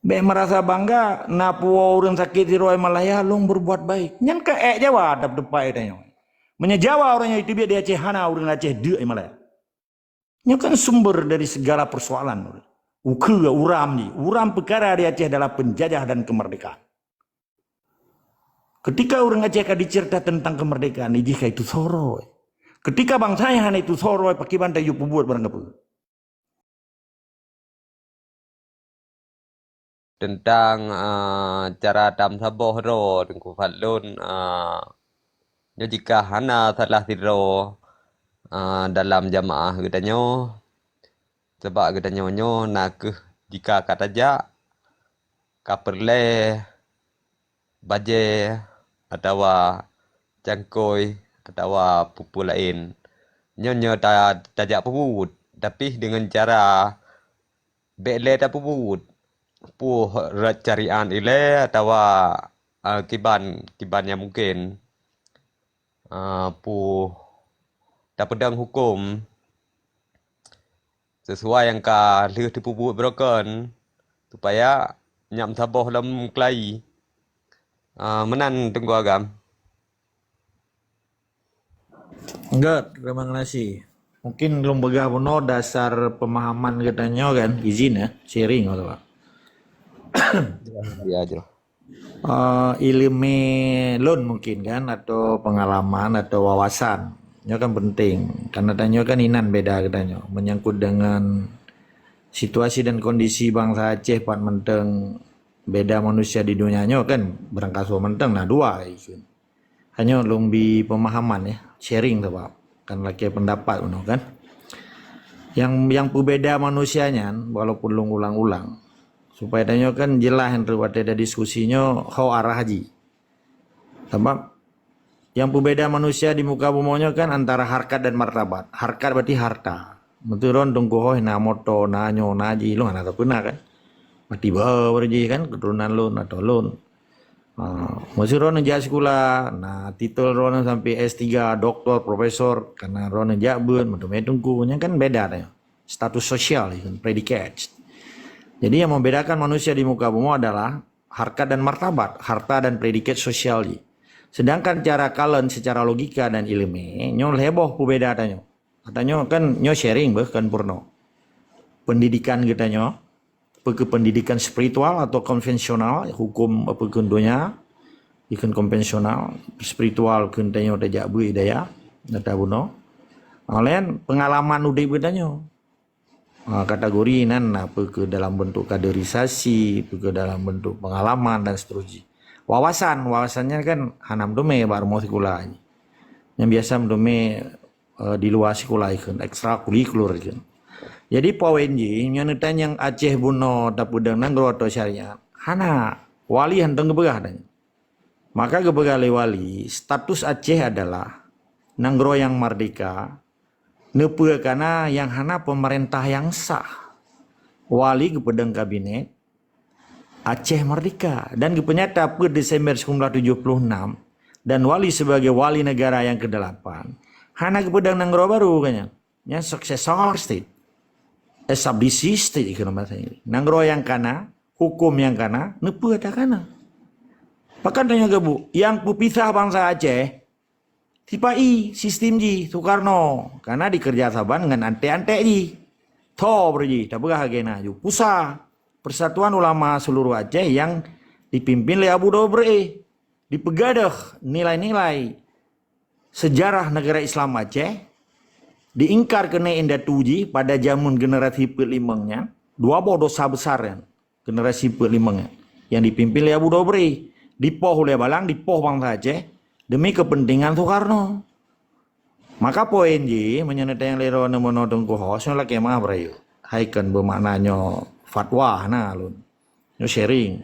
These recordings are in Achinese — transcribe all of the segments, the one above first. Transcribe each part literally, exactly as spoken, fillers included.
Bék meurasa bangga na puwoe ureuëng sakét sidroe Malaya lôn beurbuat baik. Nyan ka ék Jawa dap teumpat tanyoe. Meunyoe Jawa ureuëng nyang teubiet di Aceh hana ureuëng Aceh deuk Malaya. Nyoe kan sumber dari segala persoalan. Ukeue uram jih, uram peukara di Aceh adalah penjajah dan kemerdekaan. Ketika ureuëng Aceh ka dicerita tentang kemerdekaan, jih ka itu soroi. Ketika bangsa nyang hana itu soroi, pakiban ta yue peubuet barang apa? Tentang uh, cara tameusaboh droe Teungku Fadlon, uh, nyoe jika hana salah sidroe uh, dalam jamaah geutanyoe, sabab geutanyoe nyoe na kheueh jika ka tajak ka peureulée bajée atawa cangkôi atawa peue-peue laén. Nyoe nyoe ta tajak peubuet, tapi deungon cara bék lé tapeubuet. Puh rot carian ilée atawa uh, kiban kiban nyang mungken. Uh, puh tapeudong huköm sesuai nyang ka lheueh teupeubuet broken supaya nyak meusaboh lom keulayi. Uh, meunan Teungku Agam. Enggak, terima kasih. Mungkin belum begah bunoe dasar pemahaman geutanyoe kan, izin ya, sharing atau apa. Ya, jelas. Uh, ilmu lon mungkin kan, atau pengalaman atau wawasan. Nyoe kan penting. Karena tanyoe kan inan beda geutanyoe menyangkut dengan situasi dan kondisi bangsa Aceh pat menteng beda manusia di dunia nyoe kan berangkasoe menteng nah dua isun. Hanya lung bi pemahaman ya, sharing tu Pak. Kan lakée pendapat unoe kan. Yang yang peubeda manusia nyan walaupun lung ulang-ulang supaya tanyoe kan jelas untuk watée ada diskusi nyoe ho arah haji. Sebab yang peubeda manusia di muka bumoe nyoe kan antara harkat dan martabat. Harkat berarti harta. Meuturon tungkuhoh na moto, na nyoe, na ji, lôn hana sapeuna kan. Mati bawa jih kan keturunan lôn atau lôn. Ha, meusiron jak sikula, na titel droeneuh sampai S tiga, doktor, profesor, karena droeneuh jak beuet meuteumé teungku. Nyan kan beda tanya. Status sosial kan, predikat. Jadi yang membedakan manusia di muka bumi adalah harkat dan martabat, harta dan predikat sosial ji. Sedangkan cara kalen secara logika dan ilmu, nyoe lheboh perbeda tanyoe. Tanyoe kan nyoe sharing beh kan purno. Pendidikan kita nyoe, apa ke pendidikan spiritual atau konvensional, hukum apa ke dunia, ikon konvensional, spiritual ke tanyoe tajak bui daya, nata buno. Lain pengalaman udip kita nyoe. Ha, kategori nan apa ke dalam bentuk kaderisasi, apa ke dalam bentuk pengalaman dan seterusnya. Wawasan, wawasannya kan hana meuteumé bak rumoh sikula. Yang biasa meuteumé uh, di luar sikula ikon ekstrakurikuler ikon. Jadi poin ji nyoe neutan nyang Aceh bunoe tapeudang nanggroe atau syariat. Hana, wali hantong geupeugah dan. Maka geupeugah lé wali, status Aceh adalah nanggroe yang merdeka, neupeue kana yang hana pemerintah yang sah. Wali geupeudang kabinet Aceh Merdeka dan geupenyata peuet Desember sembilan belas tujuh puluh enam dan wali sebagai wali negara yang kedelapan hana geupeudang nanggroe baru kan nyan. Nyan successor state. Established state kena bahasa Inggris. Nanggroe yang kana, hukum yang kana, neupeue tak kana. Pakan tanya gabu, yang pepisah bangsa Aceh, sipai sistem ji Soekarno karena dikerja saban dengan antek-antek ji. Tho berji, tak berah agena ju. Pusa, Persatuan Ulama Seluruh Aceh yang dipimpin oleh Abu Dobre. Dipegadoh nilai-nilai sejarah negara Islam Aceh, diingkar keuneuk indatu jih pada jameun generasi peuet limong nyan, dua boh dosa besar nyan, generasi peuet limong nyan, yang dipimpin oleh Abu Dobre, dipoh uleh balang, dipoh bangsa Aceh demi kepentingan Soekarno. Maka poin jih meunyoe neutanyong lé droeneuh meunoe Teungku Hos nyoe lakée meuah beurayeuk. Hai kon beumakna nyoe fatwa na lôn. Nyoe sharing.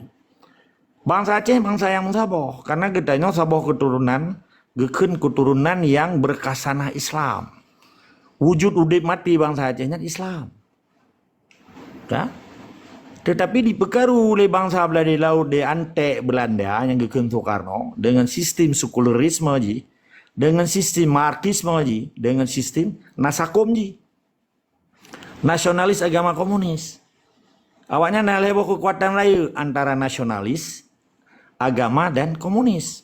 Bangsa Aceh bangsa nyang meusaboh karena geutanyoe saboh keuturonan geukheun keuturonan nyang beurkasanah Islam. Wujud udeb maté bangsa Aceh nyan Islam. Ka? Tetapi dipeukaru lé bangsa Beulandi Laut di antek Beulanda nyang geukheun Soekarno dengan sistem sekularisme jih, dengan sistem Marxisme jih, dengan sistem nasakom jih. Nasionalis agama komunis. Awaknyan na lhée boh keukuatan rayeuk antara nasionalis, agama dan komunis.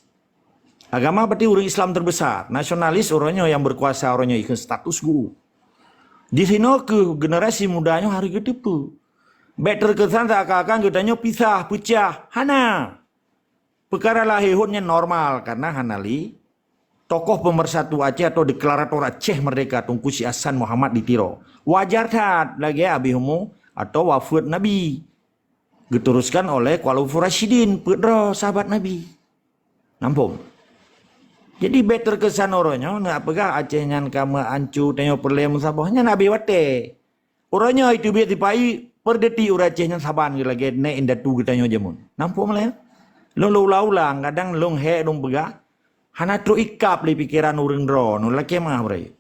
Agama berarti ureuëng Islam terbesar, nasionalis uroe nyoe nyang berkuasa, uroe nyoe ikheun status quo. Disinoe keuh generasi muda nyoe harus geuteupeue. Bék terkesan seakan-akan geutanyoe pisah, peucah. Hana! Peukara lahé hot nyan normal karena hana lé tokoh pemersatu Aceh atau deklarator Aceh Merdeka Teungku Syekh Hasan Muhammad di Tiro. Wajar that lagée Abi Humu atau wafeuet Nabi. Geuteruskan oleh Khulafaur Rasyidin, peuet droe sahabat Nabi. Nampung. Jadi bék terkesan uroe nyoe neupeugah Aceh nyan ka meuancu tanyoe peureulée meusaboh nyan habéh watée. Uroe nyoe iteubiet sipa-i peureudeuti ureuëng Aceh nyan saban lagée neuk indatu geutanyoe jameun. Nampung malée? Lôn ulang-ulang, kadang lôn hék lôn peugah, hana trok ikab lé pikeran ureuëng droe nyoe lakée meuah beurai.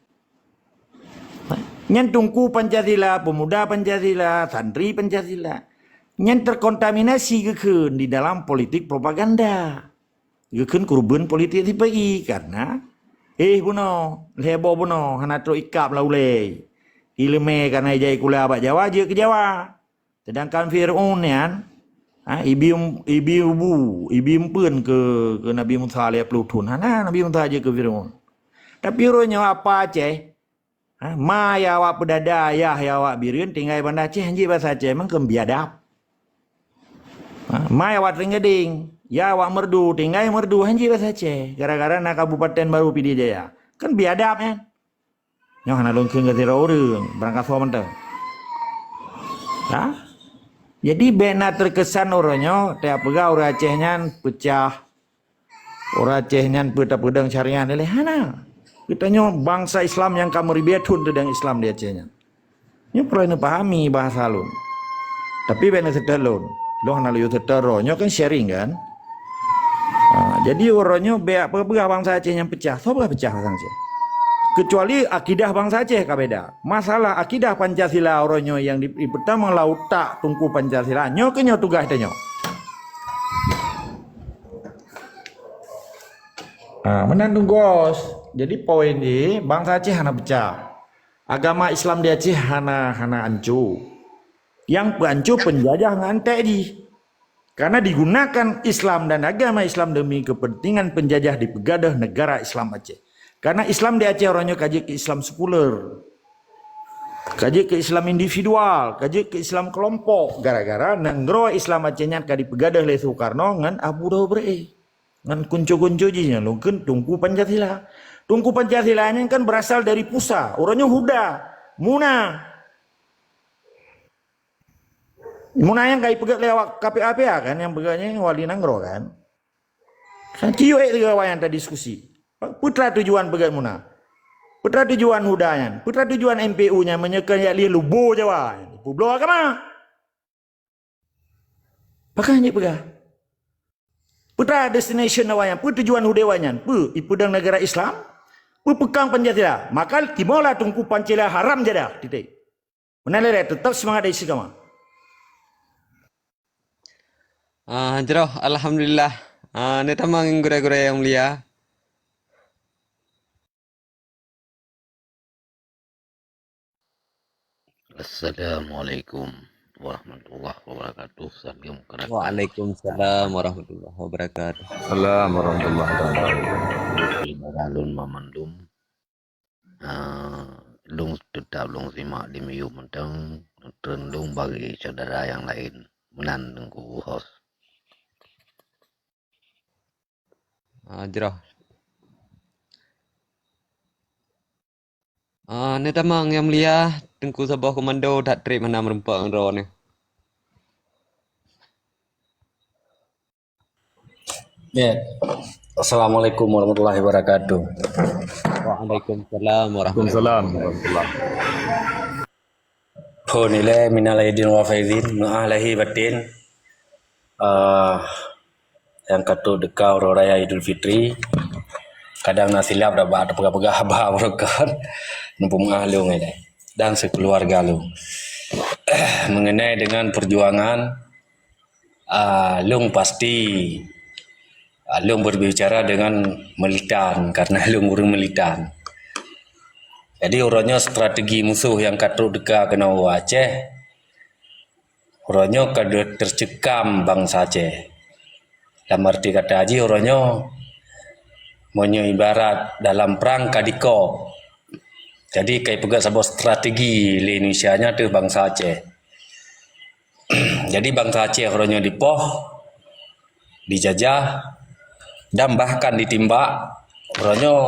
Nyan Teungku Pancasila, pemuda Pancasila, santri Pancasila. Nyan terkontaminasi geukheun di dalam politik propaganda. Geukheun keureubeuen politik sipa-i karena, eh, bunoe, lhée boh bunoe hana trok ikab lam ulée. Ileumé karena ijai kuliah bak Jawa, jeuet keu Jawa. Sedangkan Fir'aun nyan, ha, ibi, ibi ubu, ibi umpeuen keu, keu Nabi Musa lhée ploh thon. Hana Nabi Musa jeuet keu Fir'aun. Tapi uroe nyoe apa Aceh? Ha, ma ya awak peudada, yah ya awak bireuen, tinggai Banda Aceh, hanjeuet basa Aceh, mangkeuem biadab. Ha, ma ya awak Trenggadeng, ya awak Meureudu, tinggai Meureudu, hanjeuet basa Aceh, gara-gara na Kabupaten Baru Pidie Jaya. Kan biadab, kan? Nyoe hana lôn kheun keu sidroe ureuëng, barangkasoe mantong. Ha? Jadi, bék na terkesan uroe nyoe, teupeugah ureuëng Aceh nyan peucah. Ureuëng Aceh nyan peue tapeudong syariat lé hana. Geutanyoe bansa Islam nyang ka meuribée thon teudong Islam di Aceh nyan. Nyoe peureulée neupahami bahasa lôn. Tapi bék neuseutôt lôn. Lôn hana lôn seutôt droe. Nyoe kan sharing kan. Ha, jadi uroe nyoe bék peugah bansa Aceh nyang peucah. Soe peugah peucah bansa Aceh? Kecuali akidah bansa Aceh ka beda. Masalah akidah Pancasila uroe nyoe nyang di, di peutamong lam utak Teungku Pancasila. Nyoe keuh nyoe tugaih tanyoe. Ha, meunan tugos. Jadi poin jih, bansa Aceh hana peucah. Agama Islam di Aceh hana, hana anco. Nyang peuanco penjajah ngon antek jih. Karena digunakan Islam dan agama Islam demi kepentingan penjajah dipeugadôh negara Islam Aceh. Karena Islam di Aceh uroe nyoe ka jeuet keu Islam sekuler. Ka jeuet keu Islam individual, ka jeuet keu Islam kelompok. Gara-gara nanggroe Islam Aceh nyan ka dipeugadôh lé Soekarno ngon Abu Dawud Beureue. Ngon kunco-kunco jih nyan lôn kheun Teungku Pancasila. Teungku Pancasila nyan kan berasal dari pusa. Uroe nyoe huda, muna. Muna nyan ka ipeugét lé awak K P A P A kan, nyang peugét nyan wali nanggroe kan. Kan ciyoe ék lé awak nyang tadiskusi. Peue teuma tujuan peugét muna? Peue teuma tujuan huda nyan? Peue teuma tujuan M P U nyan meunyoe keu jak lheueh lubo Jawa? Peubloe agama. Pakon jeuet peugah? Peue teuma destination awak nyan? Peue tujuan udép awak nyan? Peue ipeudong negara Islam? Peue peukong Pancasila? Maka timolah Teungku Pancasila haram jadah. Titik. Meunan lé, teutap seumangat dari si kama. Ah, jroh, alhamdulillah. Ah, neutamong gurée-gurée nyang mulia. Assalamualaikum warahmatullahi wabarakatuh. Salam kenal. Waalaikumsalam warahmatullahi wabarakatuh. Salam warahmatullahi wabarakatuh. Di baralun mamandum. Ah, lôn teutap lôn simak di miyup mantong, treun lôn bagi syedara nyang laén. Meunan Teungku host. Ah, jroh. Ah, neutamong nyang mulia, Teungku saboh komando that trép hana meurumpok ngon droeneuh. Ya. Assalamualaikum warahmatullahi wabarakatuh. Waalaikumsalam warahmatullahi wabarakatuh. Waalaikumsalam warahmatullahi. Phon ilée minal aidin wal faizin, meu'ah lahé batin. Ah, nyang ka trok teuka uroe raya Idul Fitri. Kadang na silap dak bak teupeugah-peugah haba barokon. Neupeumeu'ah lôn ilée dan sekeluarga lôn. Mengenai dengan perjuangan Ah, lôn pasti, ah, lôn berbicara dengan militan, karena lôn ureuëng militan. Jadi, uroe nyoe strategi musoh nyang ka trok teuka keunoe u Aceh, Uroe nyoe ka deuh teuceukam bansa Aceh. Lam arti kata jih uroe nyoe, meunyoe ibarat dalam prang ka dikôb. Jadi ka ipeugét saboh strategi lé Indonesia nyan teuh bansa Aceh. Jadi bansa Aceh uroe nyoe dipoh, dijajah, dan bahkan ditimbak. Uroe nyoe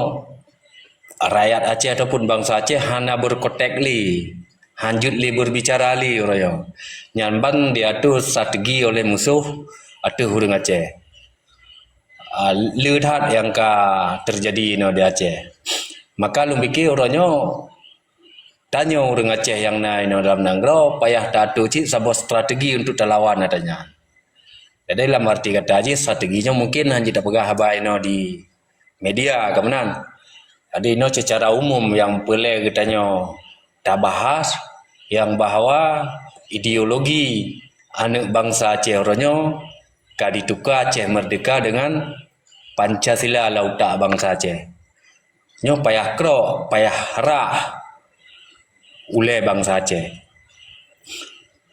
rakyat Aceh ataupun bansa Aceh hana berkotek lé, hanjeuet lé berbicara lé uroe nyoe. Nyan ban diatur strategi oleh musoh ateueh ureuëng Aceh. Ah, le that nyang ka teujadi inoe di Aceh. Maka lôn pike uroe nyoe, tanyoe ureuëng Aceh nyang na inoe dalam nanggroe payah taatur cit saboh strategi untuk talawan ata nyan. Jadi lam arti kata jih strategi nyoe mungkin hanjeuet tapeugah haba inoe di media ka meunan. Jadi inoe secara umum nyang peureulée geutanyoe tabahas nyang bahwa ideologi aneuëk bansa Aceh uroe nyoe ka dituka Aceh Merdeka dengan Pancasila lam utak bansa Aceh. Nyoe payah krok, payah rah ulée bansa Aceh.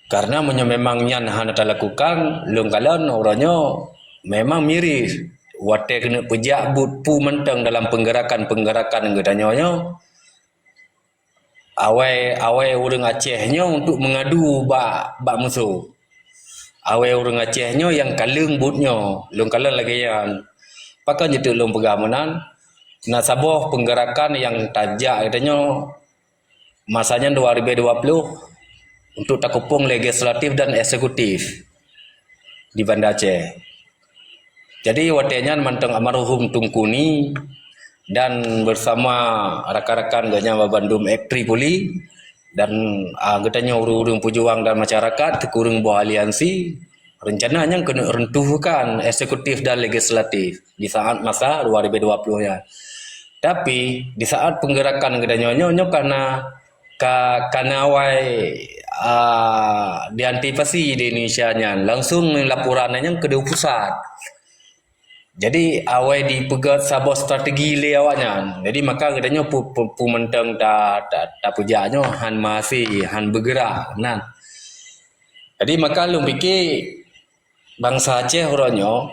Karena meunyoe memang nyan hana talakukan, lôn kalon uroe nyoe memang miris. Watée keuneuk peujak buet peue mantong dalam peunggerakan-peunggerakan geutanyoe nyoe, awai, awai ureuëng Aceh nyoe untuk meungadu bak, bak musoh. Awai ureuëng Aceh nyoe nyang kaleueng buet nyoe, lôn kalon lagée nyan. Pakon jeuet lôn peugah meunan, na saboh peunggerakan nyang tajak geutanyoe masa nyan dua ribu dua puluh untuk takeupong legislatif dan eksekutif di Banda Aceh. Jadi watée nyan mantong almarhum Teungku Ni dan bersama rakan-rakan geuhnyan bandum F Tripoli dan, ah, geutanyoe ureuëng-ureuëng peujuang dan masyarakat teukureueng boh aliansi, rencana nyan keuneuk runtuhkan eksekutif dan legislatif di saat masa dua ribu dua puluh nyan. Tapi di saat peunggerakan geutanyoe nyoe, nyoe kana ka, kana awai, ah, diantisipasi di Indonesia nyan, langsung laporan nyan keudeh pusat. Jadi awai dipeugét saboh strategi lé awaknyan. Jadi maka geutanyoe pu-, pu-, peue mantong ta-, ta-, tapeujak nyoe han mahasi, han beugerak nan. Jadi maka lôn pike bansa Aceh uroe nyoe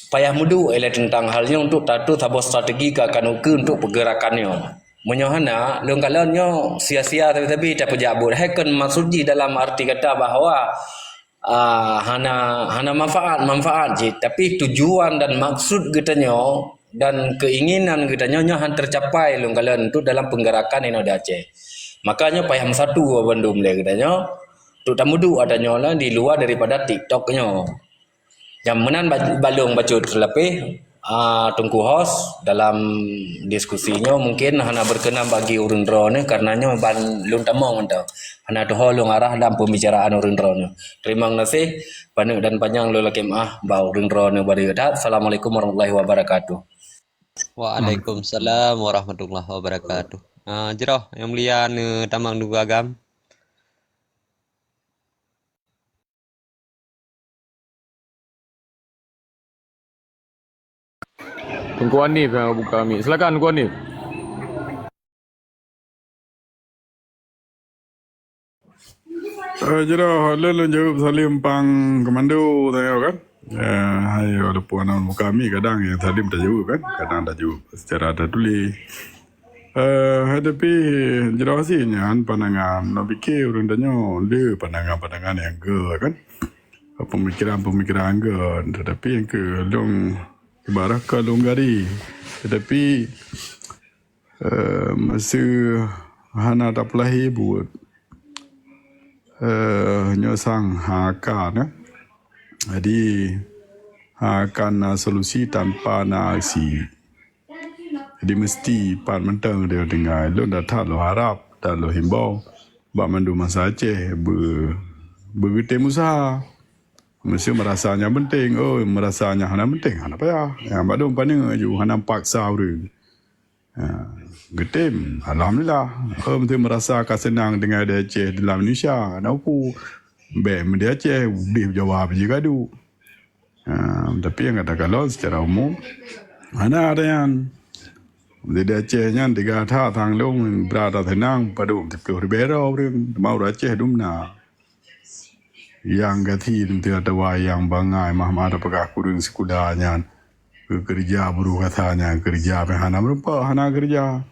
payah meuduek ilée teuntang hal nyoe untuk taatur saboh strategi keu akan ukeue untuk peugerakan nyoe. Meunyoe hana, lôn kalon nyoe sia-sia sabe-sabe tapeujak buet. Hai kon maksud jih dalam arti kata bahwa, ah, hana, hana manfaat, manfaat jih, tapi tujuan dan maksud geutanyoe dan keinginan geutanyoe nyoe han teucapai lôn kalon untuk dalam peunggerakan inoe di Aceh. Maka nyoe payah meusatu bandum lé geutanyoe untuk tameuduek ata nyoe lah di luwa daripada TikTok nyoe. Nyang meunan ba-, balong bacut lapeh, ah, Teungku Hos dalam diskusi nyoe mungkin hana berkenan bagi ureuëng droeneuh karena nyoe ban lôn tamong mantong. Hana tuho lôn arah dalam pembicaraan ureuëng droeneuh. Terima kasih, paneuk dan panyang lôn lakée meuah bak ureuëng droeneuh bari that. Assalamualaikum warahmatullahi wabarakatuh. Waalaikumsalam warahmatullahi wabarakatuh. Ah, jroh Yang Mulia Neu Tamang Duga Agam. Teungku Hanif yang buka mic. Silakan Teungku Hanif. Eh, jroh, lôn, lôn jaweueb saleuem pang komando tanyoe kan. Eh, hai, walaupun aneuk buka mic kadang nyang saleuem tajaweueb kan, kadang tajaweueb secara tatuléh. Eh, hai, tapi jroh sih nyan pandangan, lôn pike ureuëng tanyoe le pandangan-pandangan nyang geu kan. Pemikiran-pemikiran geu, tetapi nyang keu lôn ibarat ka lôn gari. Tetapi, eh, masa hana tapeulahé buet, eh, nyoe sang ha akan, eh. Jadi, ha akan na solusi tanpa na aksi. Jadi, meusti pat mantong dia tinggai. Lôn dah that lôn harap dan lôn himbau bak mandum bansa Aceh be-, beugeutem useuha. Meuseu meurasa nyan penting, oh, meurasa nyan hana penting, hana payah. Nyang bandum paneuk aju, hana paksa ureuëng. Ha, geutem, alhamdulillah. Oh, meuseu meurasa ka seunang tinggai di Aceh, di lam Indonesia, hana upu. Bèk meudeh Aceh, udeh Jawa biji gadu. Ha, tapi nyang gata kalon secara umum, hana ada nyan. Meudeh Aceh nyan tiga that tang lôn, brat that seunang, padum siplôh ribèe droe ureuëng, teuma ureuëng Aceh dum na. Nyang gasien teuh atawa nyang bangai mah-mah tapeugah kureueng sikula nyan, keu keureuja buruh kasa nyan keureuja pih hana meurumpok, hana keureuja.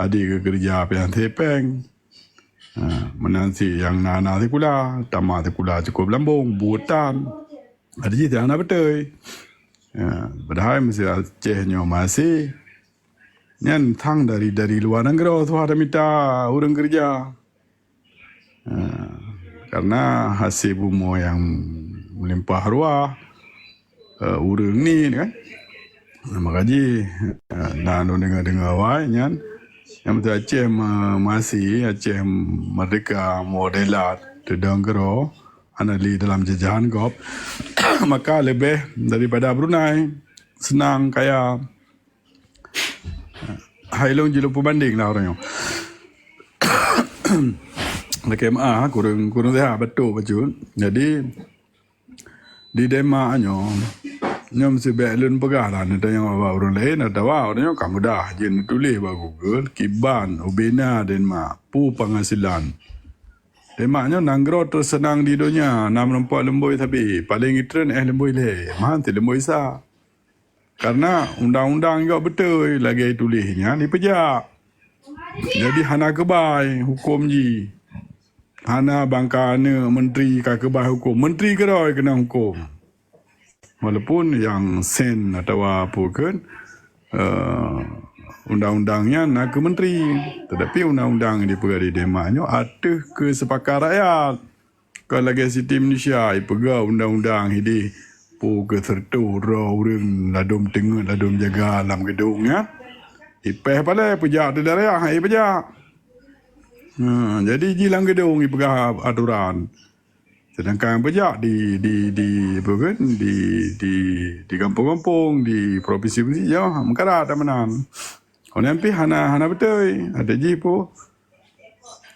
Adik keu keureuja pih hana sipéng. Ha, meunan cit nyang na-na sikula, tamat sikula cukôp lambông, buet tan. Adak jih hana beutôi. Ha, padahai meusé Aceh nyoe maséh. Nyan thang dari, dari luwa nanggroe tuha tamita ureuëng keureuja. Ha, karena hase bumoe nyang meulimpah ruah, eh, ureuëng ni kan. Maka jih, eh, na lôn deungoe-deungoe awai nyan, nyang beutôi Aceh ma-, maséh, Aceh merdeka, modelat, teudong keudroe, hana lé dalam jajahan gob, maka leubeh daripada Brunei, seunang, kaya. Hai lôn jilôn peubandeng lah ureuëng nyoe. Lakée meuáh, kureueng, kureueng seuhat batuk bacut. Jadi, di Denmark nyoe, nyoe meusibek lôn peugah lah, neutanyong bak ureuëng laén, atawa ureuëng nyoe ka mudah, jeuet neutuléh bak Google, kiban ubena Denmark, peue penghasilan. Denmark nyoe nanggroe teuseunang di donya, na meurumpok lumboi sabe, paleng itreun éh lumboi lhée, meuhan cit lumboi sa. Karena undang-undang jih beutôi lagée tuléh nyan ipeujak. Jadi hana keubai huköm jih. Hana bangka aneuëk menteri ka keubai huköm. Menteri keudroe keunong huköm. Walaupun nyang sen atawa peue kheun, eh, undang-undang nyan na keu menteri. Tetapi undang-undang nyang dipeugah di Denmark nyoe ateueh keuseupakatan rakyat. Kon lagée siti Malaysia, ipeugah undang-undang hideh, peue keu seureutôh droe ureuëng ladôm teungeut, ladôm jaga lam geudong nyan. Ipéh palée peujak teuh di raya, hai peujak. Ha, jadi jih lam geudong ipeugah aturan. Sedangkan peujak di, di, di, apa kan, di, di, di gampông-gampông, di propinsi-propinsi jih meukarat meunan. Kon nyan pih hana, hana beutôi. Adak jih peue?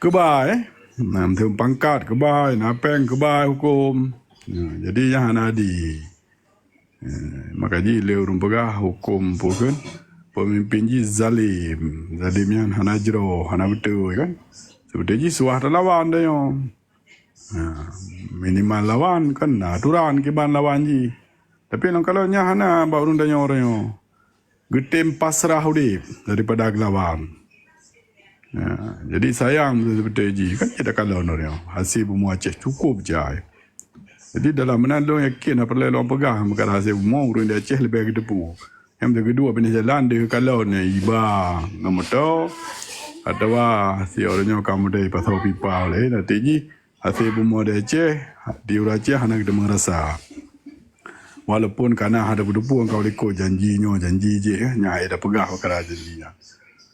Keubai, eh? Na meuteun pangkat keubai, na péng keubai huköm. Nah, jadi nyan hana adi. Eh, maka jih lé ureuëng peugah huköm peue kheun, peumimpin jih zalim. Zalim nyan hana jroh, hana beutôi kan. Seubeutôi jih suah talawan tanyoe. Nah, minimal lawan kan na aturan kiban lawan jih. Tapi nyang kalau nyan hana bak ureuëng tanyoe-tanyoe. Geutem pasrah udeb daripada geulawan. Ya, jadi sayang beutôi jih kan kita kalon orang. Hase bumoe Aceh cukup jai. Jadi dalam meunan lôn yakin hana peureulée lôn peugah meukarat hase bumoe ureuëng di Aceh leubeh geuteupeue. Nyang beutôi keudua binéh jalan deuh kalon nyang iba ngon moto atawa si orang nyoe ka mudai pasoe pipa lé nanti jih Hase bumoe di Aceh, di ureuëng Aceh hana geuteumé rasa. Walaupun kana hana peutupeue ka likot janji nyoe, janji jih, eh, nyang ai tapeugah peukara janji nyan.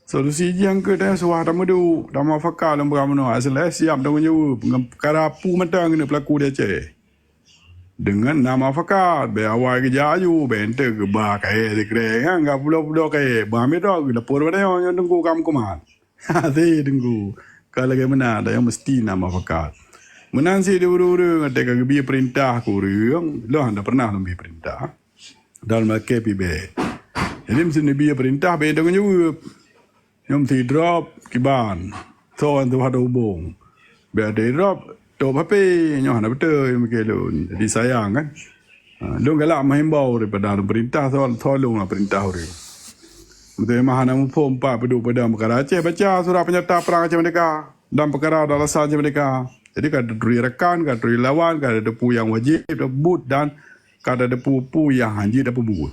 Solusi jih nyang keu tanyoe suah tameuduek, tamufakat lam peugah meunoe, asai siab tanggong jaweueb ngon peukara peue mantong keuneuk peulaku di Aceh. Deungon na mufakat, bèk awai geujak aju, bèk enteuk geuba kayèe sikrek, nyan ka pulo-pulo kayèe, bah miet droe geulapor bak tanyoe, nyoe teungku ka meukumat. Hase teungku. Ka lagèe meunan, tanyoe meusti na mufakat. Meunan cit di ureueng-ureueng, watèe ka geubri peurintah keu ureueng, lôn hana pernah lôn bri peurintah. Dan lakèe pih bèk. Jadi, meusti neubri peurintah, bèk tanggong jaweueb. Nyoe meusti drop kiban. Soe nyang tuha hubong. Bèk ada drop, top H P. Nyoe hana beutôi meuke lôn. Jadi, sayang kan. Ha, lôn galak meuhimbau daripada peurintah, soe, soe lôn lah peurintah ureueng. Meuteumah hana muphom pat peuduek peudong peukara Aceh, baca surat peunyata prang Aceh Merdeka dan peukara dan alasan Aceh Merdeka. Jadi, ka taturi rakan, ka taturi lawan, ka tateupeue nyang wajéb tapeubuet dan ka tateupeue peue nyang hanjeuet tapeubuet.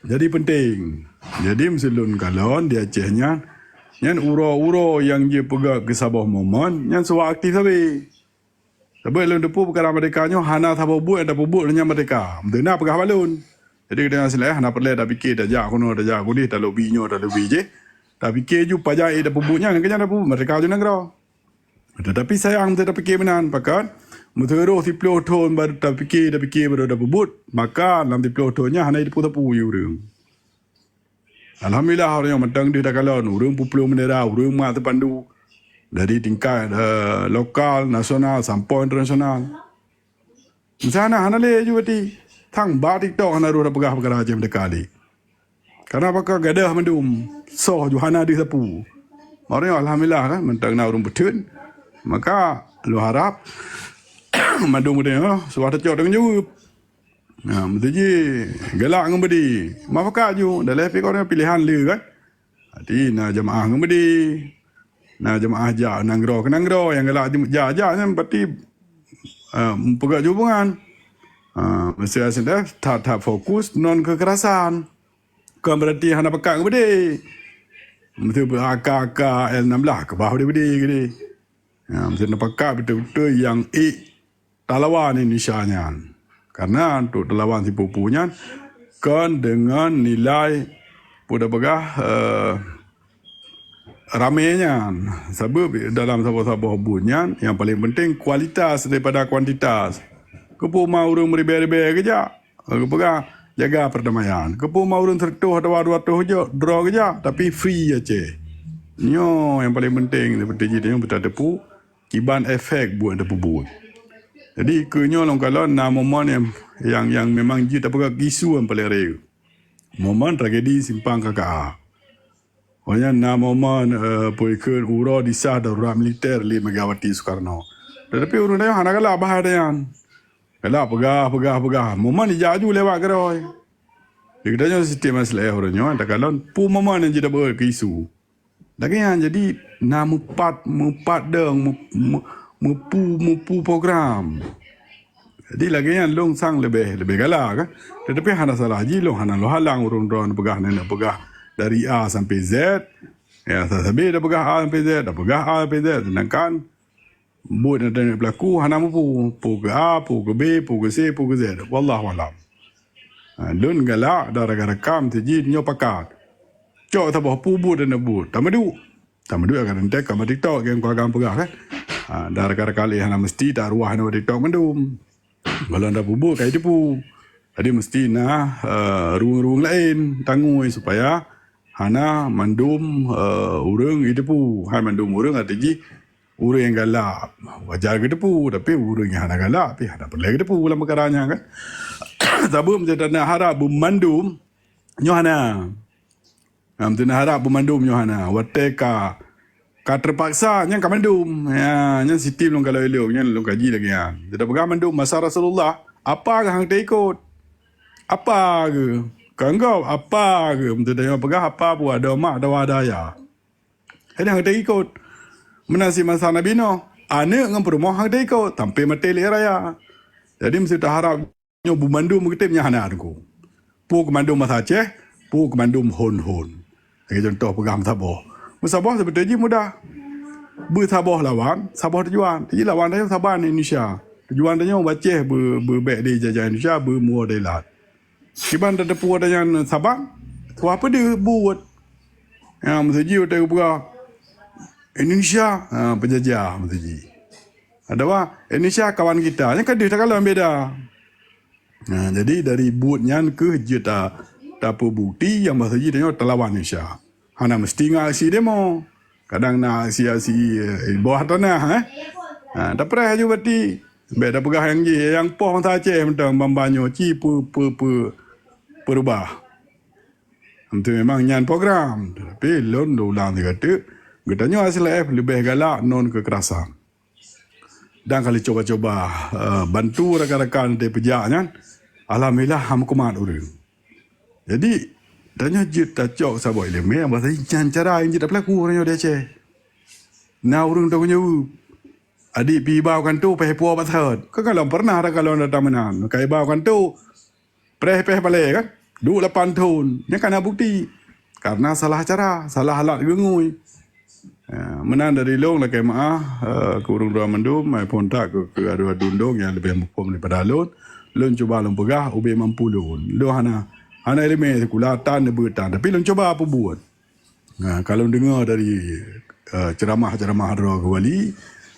Jadi, penting. Jadi, meusilôn kalon di Aceh nyan, nyan uroe-uroe nyang jipeugöt keu saboh momen, nyan suwat aktif sabe. Sabab lôn teupeu peukara merdeka nyoe hana saboh buet nyang tapeubuet nyan merdeka. Meuteuna peugah bak lôn. Jadi, geutanyoe silai hana peureulèe tapike, tajak keunoe, tajak keudeh, talôbi nyoe, talôbi jéh. Tapike ju pajan ék tapeubuet nyan, nyang keu nyan tapeubuet merdeka ju nanggroe. Tetapi sayang, meuteupike meunan, pakat, meuteurôh siplôh thon baru tapike, tapike baru tapeubuet, maka lam siplôh thon nyan hana jiteupeue sapeue ureueng. Alhamdulillah, ureueng mantong deuh takalon, ureueng peuplueng bendera, ureueng mat teupandu dari tingkat, eh, lokal, nasional, sampoe internasional. Meusanan hana lé ju ati. Thang bak TikTok hana rôh tapeugah peukara Aceh Merdeka lé. Karena baka gadoh mandum, soh ju hana deuh sapeue. Maknanya alhamdulillah kan, mantong na ureueng peutheun. Maka lôn harap Mandum geutanyoe, oh, suah tacok tanggong jaweueb. Nah, meuteujih galak ngon beudé. Mufakat ju, dalam F K N pilihan le kan. Jadi na jamaah ngon beudé. Na jamaah jak nanggroe keu nanggroe, nyang galak jak-jak nyan berarti uh, peugah hubungan. Uh, mesti ada that, that fokus non kekerasan. Kon berarti hana pekat ngon beudé. Mesti beuraka-aka L enam belas keubah beudé-beudé geude. Ya, mesti na pekat beutôi-beutôi nyang ék talawan Indonesia nyan. Karena untuk talawan si Pupu nyan kon dengan nilai peue dah peugah uh, ramé nyan. Sabab dalam saboh-saboh buet nyan yang paling penting kualitas daripada kuantitas. Keupeue ma ureuëng meuribée-ribée geujak? Geupeugah jaga perdamaian. Keupeue ma ureuëng seratus atawa dua ratus jok droe geujak tapi free Aceh. Nyoe yang paling penting seperti jih nyoe beutateupeu kiban efek buet nyang tapeubuet. Jadi keu nyoe lôn kalon na momen yang yang, yang memang jeuet tapeugah isu yang paling real. Momen tragedi simpang K K A. Awaknyan na momen uh, peue kheun uroe disah darurat militer lé Megawati Soekarno. Tetapi ureuëng tanyoe hana galak bahai tanyan. Galak peugah, peugah, peugah. Momen ijak aju lewat keudroe. Di geutanyoe sistem masalah ureuëng nyoe takalon peue momen nyang jeuet tabawa keu isu. Lagée nyan jadi na mupat mupat dong mupu mupu program. Jadi lagée nyan lôn sang leubeh leubeh galak kan. Tetapi hana salah jih lôn hana lôn halang ureuëng droe peugah nenek peugah dari A sampai Z. Ya sabe dah peugah A sampai Z, dah peugah A sampai Z sedangkan buet nyang teungoh peulaku hana mupu, pu keu A, pu keu B, pu keu C, pu keu Z. Wallahu alam. Ha, lôn galak dan rakan-rakan meuseujid nyoe pakat. Cok saboh pu buet dan buet. Tameuduek. Tameuduek akan entek ka TikTok yang kau akan peugah kan. Ha, dan rakan-rakan lé hana mesti tak ruah hana TikTok mandum. Kalau anda peubuet kai tepu. Jadi mesti na uh, ruang-ruang lain tangui supaya hana mandum uh, ureuëng itepu. Hai mandum ureuëng arti jih ureuëng yang galak wajar ke tepu tapi ureuëng yang hana galak tapi hana perlu ke tepu dalam perkara nya kan. Sabab mesti tanda harap bemandum nyoh hana. Nah, mesti harap bemandum nyoh hana. Wateka ka terpaksa nyan ka mandum. Ya, nyan sitim lông kalau elok nyan lông kaji lagi ya. Kita pegang mandum masa Rasulullah apa ke hang ikut? Apa ke? Kanggau apa ke? Mesti tanya pegang apa pun ada mak ada ada ya. Jadi hang ikut. Menasi masa Nabi Nuh, aneuk ngon peurumoh hang ikut sampai mati lé raya. Jadi mesti taharap nyoe bumandum meukeutém nyang hana teungku. Pu keumandum masa Aceh, pu keumandum hon-hon. Lagi contoh peugah meusaboh. Meusaboh sebetul jih mudah. Beusaboh lawan, saboh tujuan. Jadi lawan tayong saban Indonesia. Tujuan tayong baceh beubek di jajah Indonesia, beumua di lat. Kiban tateupeue ata nyan saban, kuah peudeuh buet. Ya, meuseujih utai geupeugah, Indonesia ha, penjajah meuseujih. Atawa Indonesia kawan kita. Nyang ka deuh takalon beda. Ha, jadi dari buet nyan keuh jeuet ta tapeubukti nyang bahasa jih tanyoe talawan Indonesia. Hana meusti ngon aksi demo. Kadang na aksi-aksi eh, bawah tanah eh. Ha, tapreh aju bati. Bèk tapeugah nyang jih, nyang poh masa Aceh mantong ban-ban nyoe ci peu peu peu peurubah. Itu memang nyan program. Tapi lôn ulang sigoe teuk, geutanyoe S L F leubeh galak non kekerasan. Dan kali cuba-cuba uh, bantu rakan-rakan di pejak nyan, alhamdulillah ham kumat ureueng. Jadi tanyoe jeuet tacok saboh ileumèe bahasa nyan cara nyang jeuet tapeulaku ureueng nyoe di Aceh. Na ureueng tanggung jaweueb. Adik pi bau kanto peh puo basot. Kan kalau pernah dah kalau datang meunan, kai bau kanto preh peh balè kan. Duek lapan thon. Nyan kana bukti. Karena salah cara, salah alat geungui. Ya, meunan dari lôn lakèe meu'ah uh, keu ureueng droe mandum, maupun tak keu, keu adu-adu lôn nyang leubeh muphom daripada lôn. Lôn cuba lôn peugah ubé mampu lôn. Lôn hana hana ileumèe sikula tan neubeuet tan, tapi lôn cuba peubuet. Nah, kalau deungoe dari uh, ceramah-ceramah droe keu wali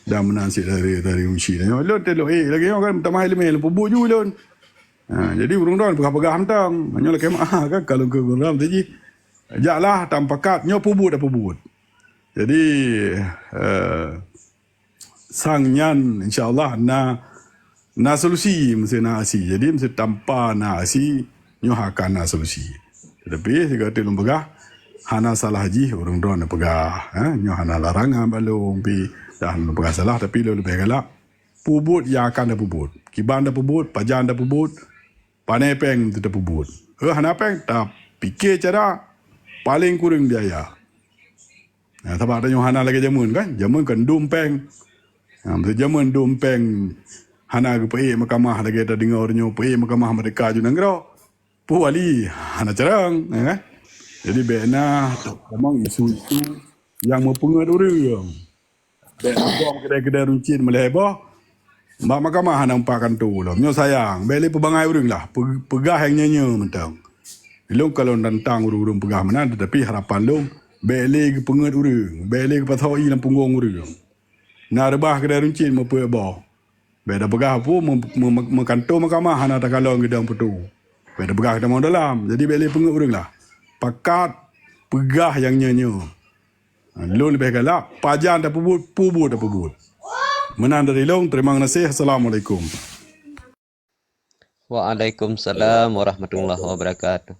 dan meunan cit dari dari unsi nyoe, lôn telok eh lagèe nyoe kan tamah ileumèe lôn peubuet ju lôn. Ha, jadi ureueng droe peugah-peugah mantong. Nyoe lakèe meu'ah kan kalau keu ureueng droe jih. Jaklah tampakat nyoe peubuet dah peubuet. Jadi uh, sang nyan insya-Allah na na solusi mesti na asi. Jadi mesti tanpa na asi nyoe akan na solusi. Tetapi sigoe teuk lôn peugah hana salah jih ureueng droe na peugah, eh? Nyoe hana larangan bak lôn pi dah lôn peugah salah tapi lôn leubeh galak peue buet nyang akan tapeubuet. Kiban tapeubuet, pajan tapeubuet, pane péng tapeubuet. Eh, hana péng, tapike cara paleng kureueng biaya. Nah, sabab tanyoe hana lagée jameun kan? Jameun kan dum péng. Ha, masa jameun dum péng hana geupeuék mahkamah lagée tadeungoe nyoe peuék mahkamah meurdeka ju nanggroe. Peue wali hana carông, ya kan? Jadi bék na tamong isu-isu nyang meupeungeut ureuëng. Bék na bom keudai-keudai runcit meulhée boh. Bak mahkamah hana umpat kanto lom. Nyoe sayang, bék lé peubangai ureuëng lah. Pe-, peugah nyang nyoe-nyoe mantong. Lôn ka lôn tantang ureuëng-ureuëng peugah meunan, teutapi harapan lôn bék lé geupeungeut ureuëng, bék lé geupasoe ié lam punggong ureuëng. Na reubah keudai runcit meupeuet boh. Bék tapeugah peue meu-, meu-, meukanto mahkamah hana takalon geudong peutu. Bék tapeugah tamong dalam. Jadi bék lé peungeut ureuëng lah. Pakat peugah nyang nyoe-nyoe. Lôn leubeh galak, pajan tapeubuet, peue buet tapeubuet. Meunan dari lôn, terima kasih. Assalamualaikum. Waalaikumsalam warahmatullahi wabarakatuh.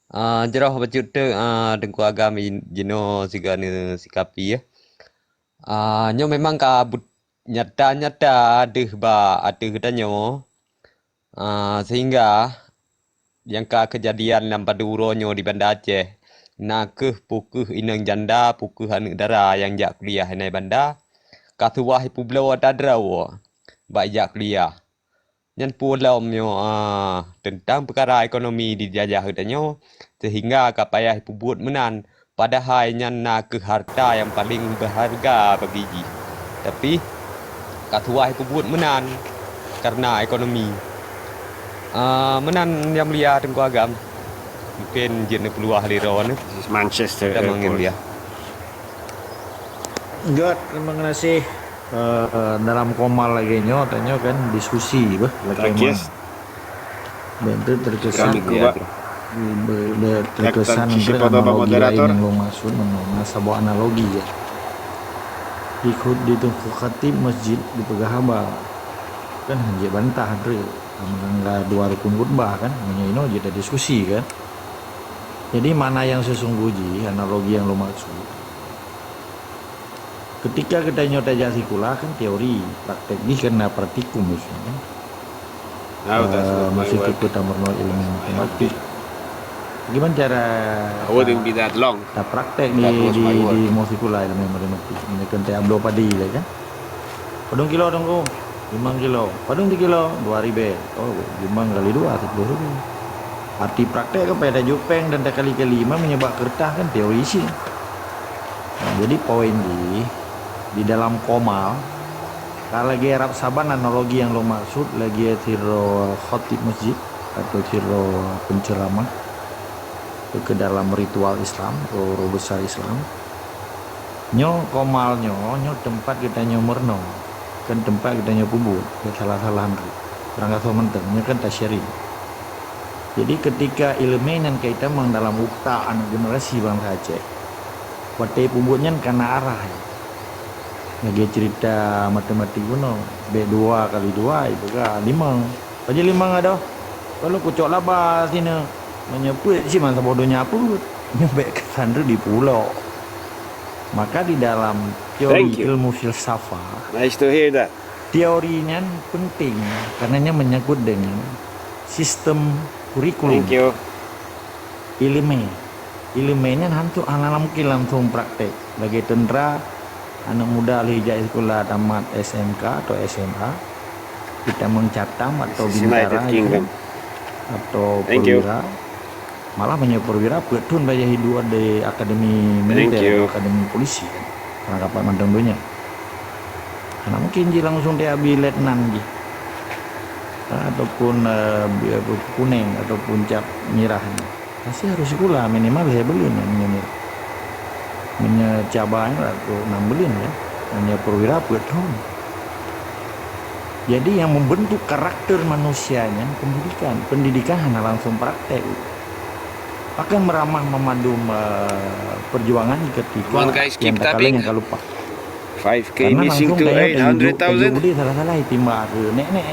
Ah, jroh bacut teuk, ah, Teungku Agam in-, jinoe sigoe neusikapi, ya. Ah, nyoe memang ka but-, nyata-nyata deuh bak ateueh geutanyoe. Ah, sehingga nyang ka keujadian lam padub uroe nyoe di Banda Aceh, na kheueh peu kheueh inong janda, peu kheueh aneuëk dara nyang jak kuliah inan Banda, ka suwah ipeubloe atra droe bak ijak kuliah. Nyan peue lom nyoe, ah, teuntang peukara ekonomi dijajah geutanyoe, sehingga ka payah ipeubeuet meunan, padahai nyan na kheueh harta nyang paleng beuharga bagi jih. Tapi, ka suwah ipeubeuet meunan kareuna ekonomi. Ah, meunan nyang mulia Teungku Agam. Mungken jeuet neupeuluah lé droeneuh. This is Manchester Airport. Göt, terima kasih. Eh, dalam komal lagée nyoe, tanyoe kan diskusi beuh, lagée Terakhir. Mana. Dan itu terkesan, Kami kuba. Be-, be-, terkesan Captain Kishi untuk Potoba analogi lain moderator. Yang lôn maksud, mana saboh analogi je. Di khu-, di Teungku Khatib masjid dipeugah haba. Kan hanjeuet bantah, Andre. Melanggar dua rukun khutbah kan. Meunyoe inoe jeuet diskusi kan. Jadi, mana yang sesungguh jih, analogi yang lôn maksud. Ketika geutanyoe tajak sikula kan teori, praktek jih kan na praktikum jih kan. Nah, that's Eh, not my masih work. Keukeue tameurunoe ilmu matematik. Bagaimana cara I wouldn't be that long. Ta praktek di, That was di, my work. Di mau sikula ilmu matematik. Ini kan tiap dua padi lah kan. Padum kilo Teungku? Limong kilo. Padum sikilo? Dua ribée. Oh, limong kali dua, sepuluh ribée. Arti praktek kan payah tajok péng dan takali-kali. Memang meunyoe bak keureutah kan teori cit. Nah, jadi poin jih, di dalam komal, ka lagée rab saban analogi nyang lôn maksud, lagée sidroe khatib masjid atau sidroe penceramah ke dalam ritual Islam, roh-roh besar Islam. Nyoe komal nyoe, nyoe teumpat geutanyoe meurunoe, kan teumpat geutanyoe peubuet, geusalah-salah nyoe. Barangkasoe mantong, nyoe kan ta-sharing. Jadi, ketika ileumé nyan ka itamong dalam utak aneuk generasi bansa Aceh, watée peubuet nyan ka na arah. Lagée cerita matematik bunoe, bék dua kali dua, ipeugah limong. Pajan limong adoh, kalau kucok laba sineuk, meunyoe peuet cit masa boh donya peuet, nyoe bék kesan reuet dipeulok. Maka di dalam teori Thank you. Ilmu filsafat, Nice to hear that. Teori nyan penting karena nyan menyangkut dengan sistem kurikulum. Thank you. Ileumé. Ileumé nyan hantu hana mungkin langsung praktek. Lagée teuntara, aneuk muda lheueh jak sikula tamat S M K atau S M A, kita meucatam atau This is United bintara Kingdom. Atau Thank you. Perwira. Malah meunyoe perwira peuet thon bajée hidup di akademi Thank militer you. Atau akademi polisi kan. Orang kapal mantong donya. Hana mungkin jih langsung diabi letnan jih. Ha, ataupun, eh, bi-, apa, kuneng ataupun cap mirah ni. Pasti harus sikula minimal lhée buleuen kan, meunyoe, meunyoe caba nyan lah tu enam buleuen kan. Meunyoe perwira peuet thon. Jadi yang membentuk karakter manusia nyan pendidikan. Pendidikan hana langsung praktek. Akan meramah memadum, eh, perjuangan ketika Come on, guys, keep yang takalon tapping. Yang ka lupa. Five K Karena missing langsung to daya eight hundred thousand. Kayu, kayu udeh salah-salah itimbak ke nek-nek.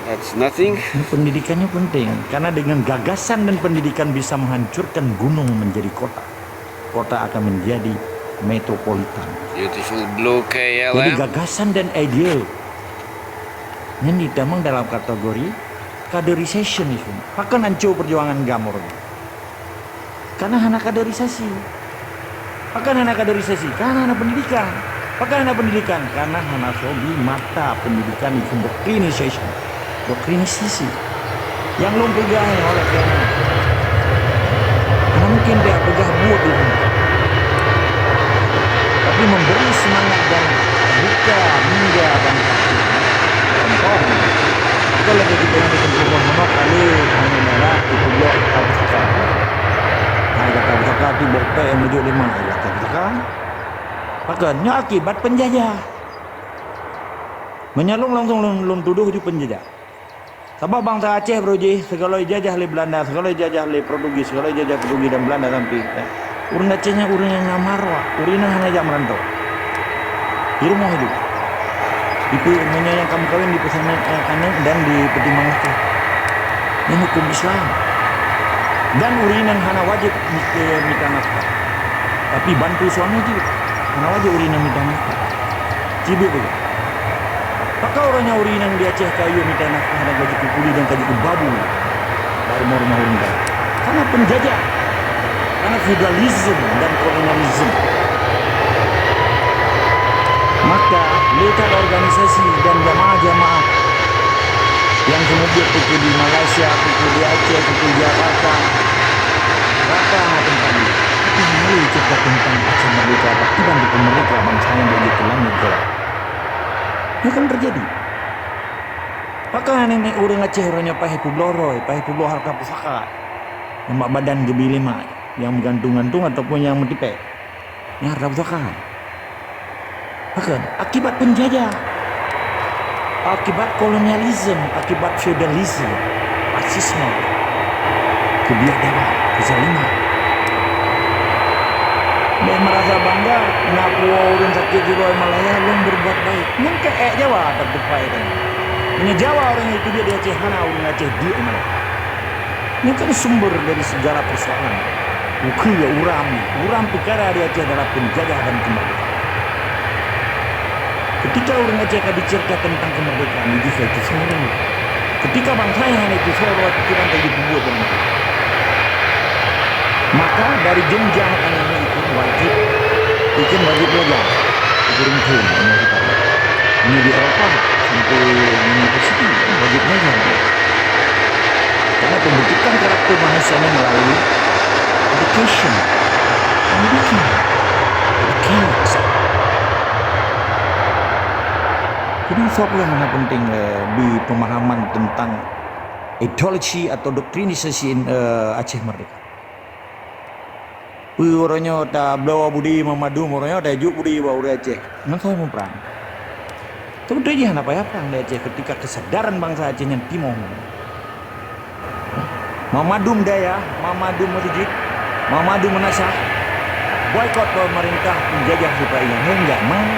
That's nothing. Ini pendidikannya penting. Karena dengan gagasan dan pendidikan bisa menghancurkan gunung menjadi kota. Kota akan menjadi metropolitan. Beautiful blue K L M. Jadi gagasan dan idea Nyan jitamong dalam kategori kaderisasi. Pakon hanco peujuangan GAM uroe nyoe? Karena hana kaderisasi. Pakon hana kaderisasi? Karena hana pendidikan. Pakon hana pendidikan? Karena hana soe bi mata pendidikan, ikheun doktrinisasi. Doktrinisasi. Nyang lôn peugah nyoe, oleh karena hana mungkin tajak peugah buet di muka, tapi memberi semangat dan buka mingga dan kaki. Contoh, kita lagi di tengah di Teungku Muhammad Ali, hanya merah, itu blok Abu Bakar. Hai kata Abu Bakar, di bok pek yang menuju lima, hai kata Abu Bakar. Pakon? Nyoe akibat penjajah. Meunyoe lôn langsung lôn, lôn tudoh ju penjajah. Sabab bansa Aceh baroe jih, sigohlom jijajah lé Beulanda, sigohlom jijajah lé Portugis, sigohlom jijajah Portugis dan Beulanda sampai, ya. Ureuëng Aceh nyan ureuëng nyang na marwah, ureuëng inong hana jak meurantau. Di rumoh ju. Dipe-, meunyoe nyang ka meukawen dipeusaneuk, eh, aneuk dan dipeutimang nafkah. Nyan huköm Islam. Dan ureuëng inong hana wajéb mita, mita nafkah. Tapi bantu suami jih, hana wajéb ureuëng inong mita nafkah. Sibuk lagée. Pakon uroe nyoe ureuëng inong di Aceh ka yue mita nafkah dan ka jikeu kuli dan ka jikeu babu bak rumoh-rumoh ureuëng kaya? Karena penjajah, karena feudalisme dan kolonialisme. Maka, lé that organisasi dan jamaah-jamaah nyang seumeubeuet, peue di Malaysia, peue di Aceh, peue di Jakarta, rata na teuntang. Tapi hana lé cerita teuntang Aceh Merdeka, bahkan di peumerdeka bansa nyang bak jih keu langét gob. Nyoe kan teujadi. Pakon aneuk-aneuk ureuëng Aceh uroe nyoe paih peubloe droe, paih peubloe harta pusaka, nyang bak badan geubi lé mak, nyang meugantung-gantung ataupun nyang meutipék? Nyan harta pusaka. Pakon? Akibat penjajah. Akibat kolonialisme, akibat feudalisme, rasisme, keubiadaban, keuzaliman. Bék meurasa bangga, na puwoe ureuëng sakét jiroe Malaya lôn beurbuat baik. Nyan keu ék Jawa tatupai tanyoe. Meunyoe Jawa ureuëng nyang teubiet di Aceh, hana ureuëng Aceh di Malaya. Nyan kan sumber dari segala persoalan. Ukeue, uram, uram peukara di Aceh adalah penjajah dan kemerdekaan. Ketika ureuëng Aceh ka bicerita teuntang kemerdekaan, jih ka itu suara. Ketika bansa nyang hana itu suara, itu kan jadi pembuat dan maka dari jenjang aneuk-aneuk itu wajib, itu wajib belajar. Itu rukun, ini kita. Ini di Eropa, sampai universiti, wajib belajar. Karena pembentukan karakter manusia ini melalui education. Pendidikan. Educate. Jadi, soe nyang hana penting, eh, di pemahaman tentang ideologi atau doktrinisasi, eh, Aceh Merdeka. Peue uroe nyoe tabloe budi meumandum, uroe nyoe tajuk budi bak ureuëng Aceh. Ngon soe muprang? Teubeutôi jih hana payah prang di Aceh ketika kesadaran bansa Aceh nyan timoh. Meumandum dayah, meumandum meuseujid, meumandum meunasah, boikot pemerintah penjajah supaya ingat, hei, enggak mau.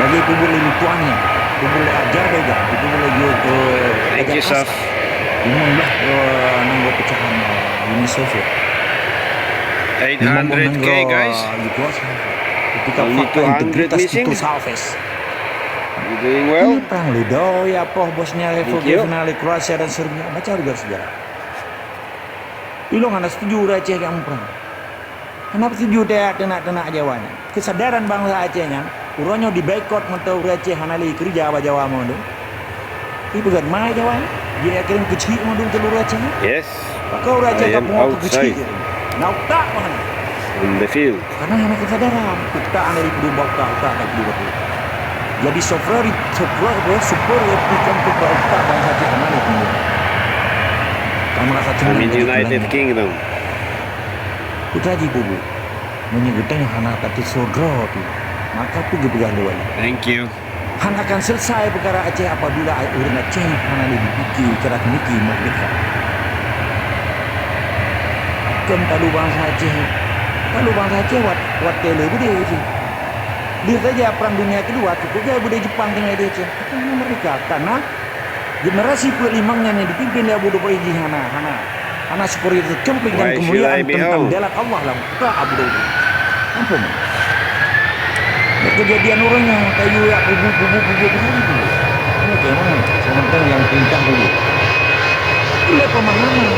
Lagée peubulée lituan nyan, peubulée Azerbaijan, peubulée ju-, eh, Thank you, Kazakhstan. Saf. Limong blaih, eh, nanggroe peucahan, eh, Uni Soviet. Limong blaih nanggroe, eh, Yugoslavia. Ketika fakta integritas itu salves. Only two hundred missing. You doing well? Ini perang Lido, ya, poh Bosnia Herzegovina, Kroasia dan Serbia. Baca juga sejarah. Ilong hana setuju ureuëng Aceh jak muprang. Hana setuju teunak-teunak Jawa nyan. Kesadaran bansa Aceh nyan, uroe nyoe diboikot mantong ureuëng Aceh hana lé keurija bak Jawa mandum. Ipeugah mai Jawa nyan, jih akhirnya keuchik mandum seluruh Aceh nyan. Yes. Pakon ureuëng Aceh ka pungo keuchik. Na utak mah. In the field. Karena hana kesadaran, utak hana dipeudeuh bak utak, utak hana dipeudeuh bak utak. Jadi software, software, software, utak bansa Aceh hana dipeudeuh. Ka merasa senang. United Kingdom. Putra ji bubu, meunyoe geutanyoe hana tateusoe droe pih, maka peue geupeugah lé wali? Thank you. Han akan selesai peukara Aceh apabila ureuëng Aceh hana lé jipike cara pemikir merdeka. Kon talu bansa Aceh, talu bansa Aceh wat, watée le beudé jih. Lheueh saja Perang Dunia Kedua, cukup jai beudé Jepang tinggai di Aceh. Merdeka, karena generasi peuet limong nyan nyang dipimpin lé Abu Dhabi jih hana, hana, hana syukuri teucumpik dan kemuliaan tentang dalam Allah lam kota Abu Dhabi. Ampun. Kejadian ureuëng nyang kayu yak kubu, kubu, kubu, kubu itu. Memang, sementara yang perintah dulu. Itulah pemahaman,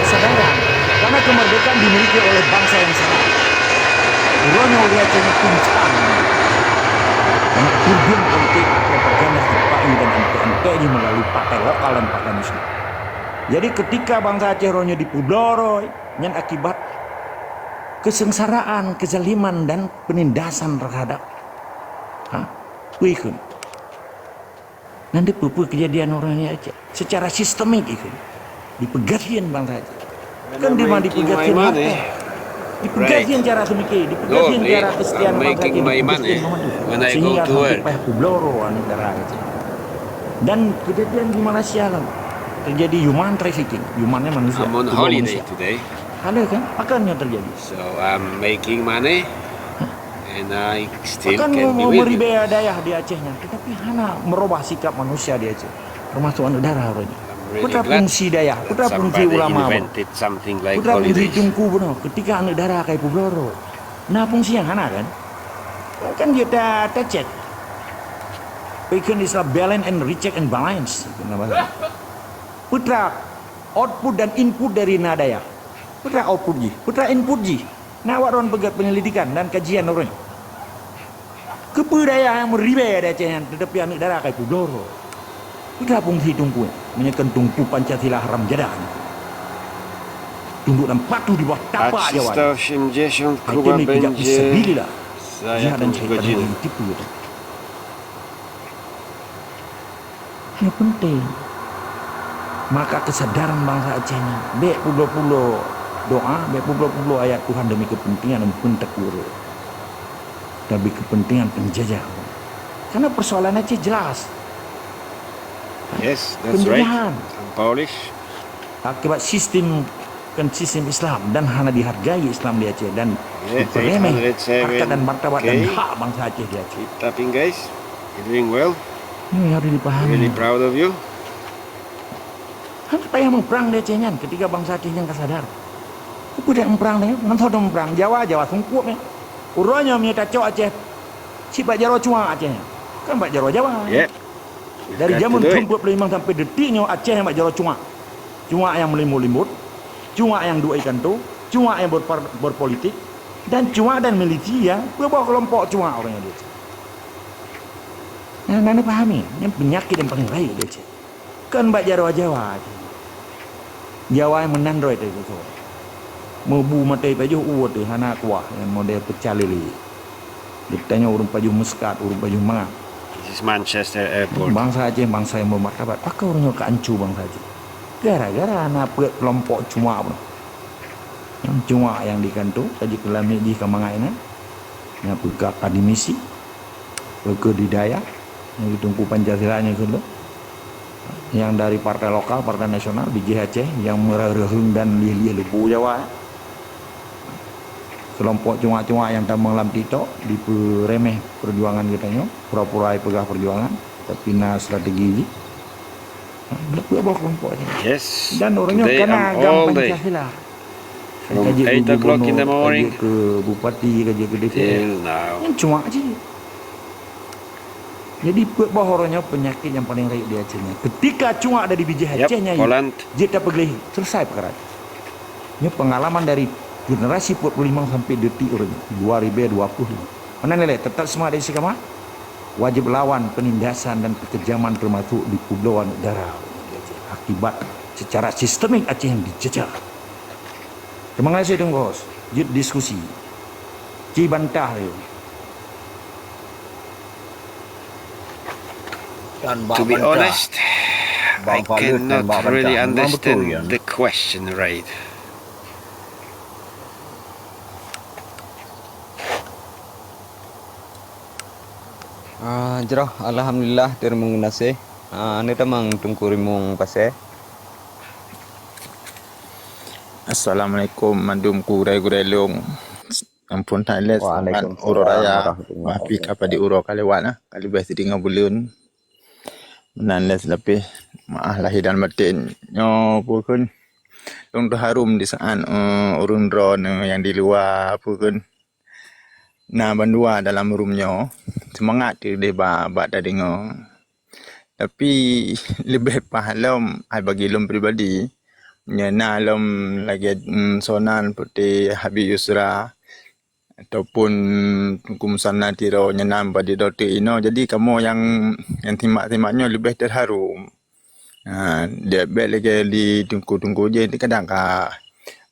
kesadaran. Karena kemerdekaan dimiliki oleh bangsa yang sama. Uroe nyoe ureueng Aceh nyoe pincang. Karena urban politik, propaganda, sipai dan antek-antek jih melalui partai lokal dan partai nasional. Jadi ketika bangsa Aceh uroe nyoe dipeubloe, nyan akibat kesengsaraan, kezaliman dan penindasan terhadap, ha, peue kheun. Nyan dipeue-peue kejadian uroe nyoe Aceh. Secara sistemik itu. Dipeugasien bangsa Aceh. Kan di mana dipeugasien, eh? Dipeugasien cara seumiké, dipeugasien cara kesetiaan bangsa Aceh, dipeugasien bangat tu. Sehingga sampai payah peubloe aneuk dara Aceh. Dan kejadian di Malaysia kan terjadi human trafficking, humannya manusia. Ada kan? Akan yang terjadi. So I'm making money. And I still can do it. Bahkan meuribèe dayah di Aceh nyan, tetapi hana merubah sikap manusia di Aceh, termasuk aneuk dara uroe nyoe. Peue teuma fungsi dayah, peue teuma fungsi ulama, peue teuma fungsi teungku bunoe ketika aneuk dara ka ipeubloe? Na fungsi nyang hana kan? Kan jeuet ta-, tacek. Peue kheun istilah balance and recheck and balance. Peue teuma output dan input dari na dayah? Peue teuma output jih? Peue teuma input jih? Na awak droen peugét penyelidikan dan kajian droen. Keupeue dayah nyang meuribèe di Aceh nyan, tetapi aneuk dara ka ipeubloe? Peue teuma fungsi teungku nyan? Meunyoe kon teungku Pancasila haram jadah nyan. Tunduk dan patuh di bawah tapak Jawa nyan. Aicem neujak fisabilillah. Jihad dan syahid pada jalan tipu tu. Nyoe penting. Maka kesadaran bangsa Aceh nyan, bèk peubloe-peubloe doa, bèk peubloe-peubloe ayat Tuhan demi kepentingan dan peunteukur, demi kepentingan penjajah. Karena persoalan Aceh jelas. Yes, that's right. Penjajahan. I'm Polish. Akibat sistem, bukan sistem Islam dan hana dihargai Islam di Aceh dan dipeuremeh harkat dan martabat dan hak bangsa Aceh di Aceh. Keep tapping, guys. You're doing well. Ini harus dipahami. Really proud of you. Hana payah meuprang di Aceh nyan ketika bangsa Aceh nyan ka sadar. Peue dak meuprang nyan? Ngon soe meuprang? Jawa, Jawa sungkup nyan. Uroe nyoe meunyoe tacok Aceh, cit bak jaroe cuak Aceh nyan. Kan bak jaroe Jawa. Dari jameun thôn peuet ploh limong sampai detik nyoe Aceh nyang bak jaroe cuak. Cuak nyang meulimbot-limbot, cuak nyang duek ikanto, cuak nyang berpar-, berpolitik, dan cuak dan milisi nyang peuboh keulompok cuak ureueng nyan di Aceh. Nyan, nyan pahami, nyan peunyakét nyang paleng rayeuk di Aceh. Kon bak jaroe Jawa Aceh. Jawa nyang meunan droe teuh. Meubu maté pajoh u teuh hana kuah nyang model peucah lélé. Geutanyoe ureueng pajoh Muscat, ureueng pajoh mangat. This is Manchester Airport. Bangsa Aceh, bangsa nyang bermartabat. Pakon ureueng nyoe ka anco bangsa Aceh? Gara-gara na peuet keulompok cuak pun. Nyang cuak nyang di kanto, ka jikeulamik jih ka mangat inan. Nyang peugah akademisi, peugah di dayah, nyang di Teungku Pancasila nyang keunoe. Nyang dari partai lokal, partai nasional, bijéh Aceh, nyang meureuheung dan lieh-lieh leubô Jawa. Keulompok cuak-cuak nyang tamong lam TikTok dipeuremeh perjuangan geutanyoe, pura-pura jipeugah perjuangan, tapi na strategi jih. Ha, beuet boh keulompok nyan. Dan ureueng nyoe kana agam Pancasila. Ka jeuet keu gubernur, ka jeuet keu bupati, ka jeuet keu D P R. Nyan cuak jih. Jadi, peuet boh uroe nyoe peunyakét nyang paleng rayeuk di Aceh nyan. Keutika cuak dari bijéh Aceh nyan jeuet tapeugléh, seuleusai peukara. Nyoe peungalaman dari generasi peuet ploh limong sampai detik uroe nyoe, dua ribèe dua ploh lima. Meunan lé, teutap seumangat dan istiqamah. Wajéb lawan penindasan dan kekejaman teumasok di pulo aneuk dara akibat secara sistemik Aceh nyang dijajah. Teuma gaséh Teungku Host, jeuet diskusi. Ci bantah lé. To be honest, I cannot really understand the question, right? Ah, jroh, alhamdulillah, teurimong geunaséh. Ah, neutamong Teungku Rimong Pasé. Assalamualaikum mandum gurèe-gurèe lôn. Ampôn that lé seumangat uroe raya, mafi ka padub uroe ka lewat na, ka leubeh sidingoe buleuen. Meunan lé seulapeh, meu'ah lahé dan batén. Nyoe peue kheun, lôn teuharum disaat, eh, ureueng droeneuh nyang di luwa, peue kheun, na bandua dalam rum nyoe, seumangat teuh deh bak, bak tadeungoe. Tapi leubeh paih lom, ai bagi lom pribadi, nyan na lom lagée, mm, Sonan Putih Habib Yusra, ataupun Teungku Musanna Tiro nyan na bak di Dote inoe. Jadi kamoe nyang, nyang simak-simak nyoe leubeh teuharu. Ha, dia bèk lagèe di teungku-teungku jih, kadang ka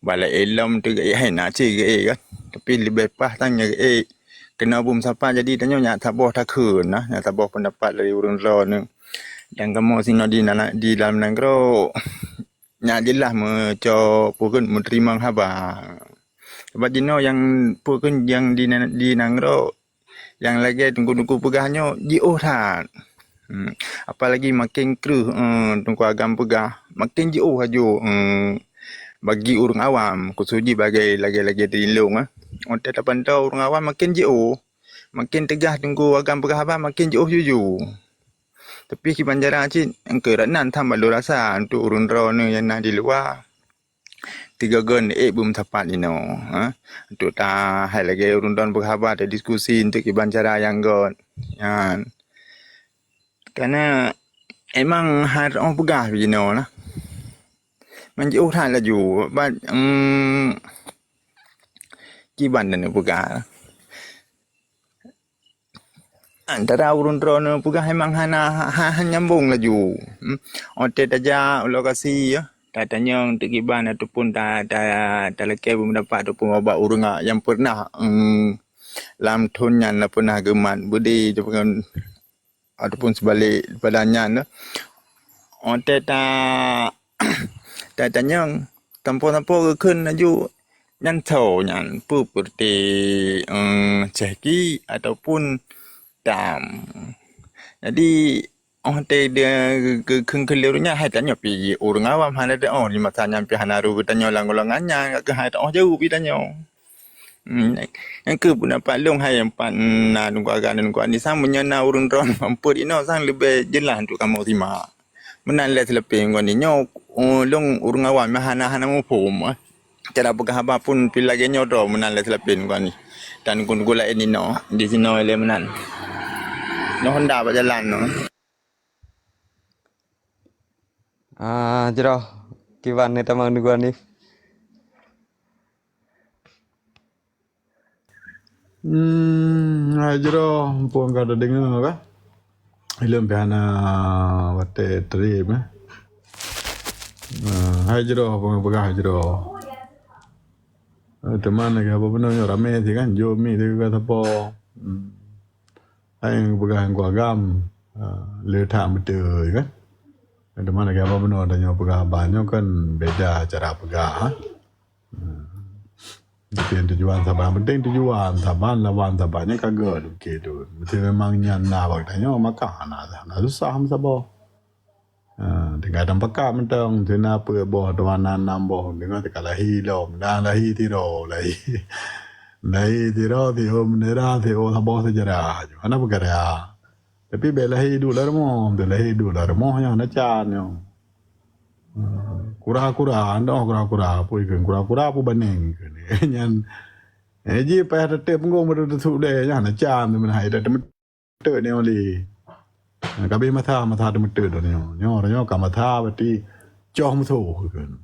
balek ilom tu geuék, hai na cit geuék kan. Tapi leubeh paih tan nyan geuék. Keunoe beumeusapat jadi tanyoe nyak saboh takheun nah, nyak saboh peundapat dari ureueng droeneuh. Dan kamoe sinoe di na-, di dalam nanggroe nyak jeulaih meucok peue kheun meuteurimong haba. Sabab jinoe nyang peue kheun nyang di na-, di nanggroe nyang lagèe teungku-teungku peugah nyoe jiôh that. Hmm. Apalagi makin kreueh, eh, Teungku Agam peugah, makin jiôh laju, eh, bagi ureueng awam, khusos jih bagi lagèe-lagèe di lôn, eh. Watèe tapantau ureueng awam makin jiôh, makin teugah Teungku Agam peugah haba makin jiôh juju. Tapi kiban cara cit, engkeu rat nan tham bak lôn rasa untuk ureueng droeneuh nyang na di luwa. Tiga gon ék beumeusapat inoe, ha? Untuk ta hai lagèe ureueng droen peugah haba, tadiskusi untuk kiban cara nyang got. Nyan. Karena emang harôh peugah jinoe lah. Man jiôh that laju. Bat, em, kiban dan peugah. Antara ureueng droeneuh peugah emang hana, ha-, hana nyambong laju. Hmm. Watèe tajak u lokasi, ya, tatanyong teuk kiban ataupun ta-, ta-, talakèe beumeudapat ataupun bak ureueng nyang pernah, em, lam thôn nyan lah pernah geumat beudé ataupun, ataupun seubalek pada nyan, ya. Watèe ta-, tatanyong, sampoe-sampoe geukheun laju nyan soe nyan, peue peureute, eh, cehki ataupun tam. Jadi, óh watèe geukheun keu lheueh nyan, hai tanyoe pih ureueng awam hana teu'oh, di masa nyan pih hana rôh geutanyoe lam golongan nyan, ka keuh hai teu'oh jaweueb pih tanyoe. Hmm, nyang keuh peundapat lôn hai pat na Teungku Agam dan Teungku Anis, sang meunyoe na ureueng droen mampet inoe sang leubeh jeulaih untuk kamoe simak. Meunan lé seulapéh ngon nyoe, lôn ureueng awam nyang hana, hana muphom, eh. Cara peugah haba pun pih lagèe nyoe droe meunan lé seulapéh ngon ni. Dan gun-gun laén inoe, di sinoe lé meunan. Nyoe honda bak jalan nyoe. Ah, jroh kiban ni tamong Teungku Anis. Hmm, hai jroh, mumpung ka tadeungoe ka. Ilôn pih hana watèe trép, eh. Ah, hai jroh, peue peugah hai jroh. Eh, teuma lagèe apa bunoe nyoe ramè sit kan, jom mi sit ka sapo. Hmm. Hai peugah Teungku Agam, ah, le that beutôi kan. Teuma lagèe apa bunoe tanyoe peugah haba nyoe kan beda cara peugah, ha. Hmm. Tapi tujuan saban, penting tujuan saban, lawan saban nyan ka gèt, oke tu. Mesti memang nyan na bak tanyoe, maka hana, hana susah meusaboh. Ha, tinggai tapeugah mantong, sina peuet boh, dua nan, nam boh, deungon teuka lahé lom, dan lahé sidroe, lahé. Lahé sidroe, siôn bendera, siôn saboh seujarah. Hana peukara. Tapi bèk lahé duek lam rumoh, bèk lahé duek lam rumoh nyan hana can nyoe. Hmm, kura-kura, ndoh kura-kura, peue ikheun kura-kura, peue baneng ikheun. Nyan, eh, jih payah tatem punggong baru tasuk deh, nyan hana can tu meunan hai dah teumeuteuk nyoe lé. Ka abéh masa, masa teumeuteuk dah nyoe. Nyoe, nyoe ka masa berarti coh musoh ikheun.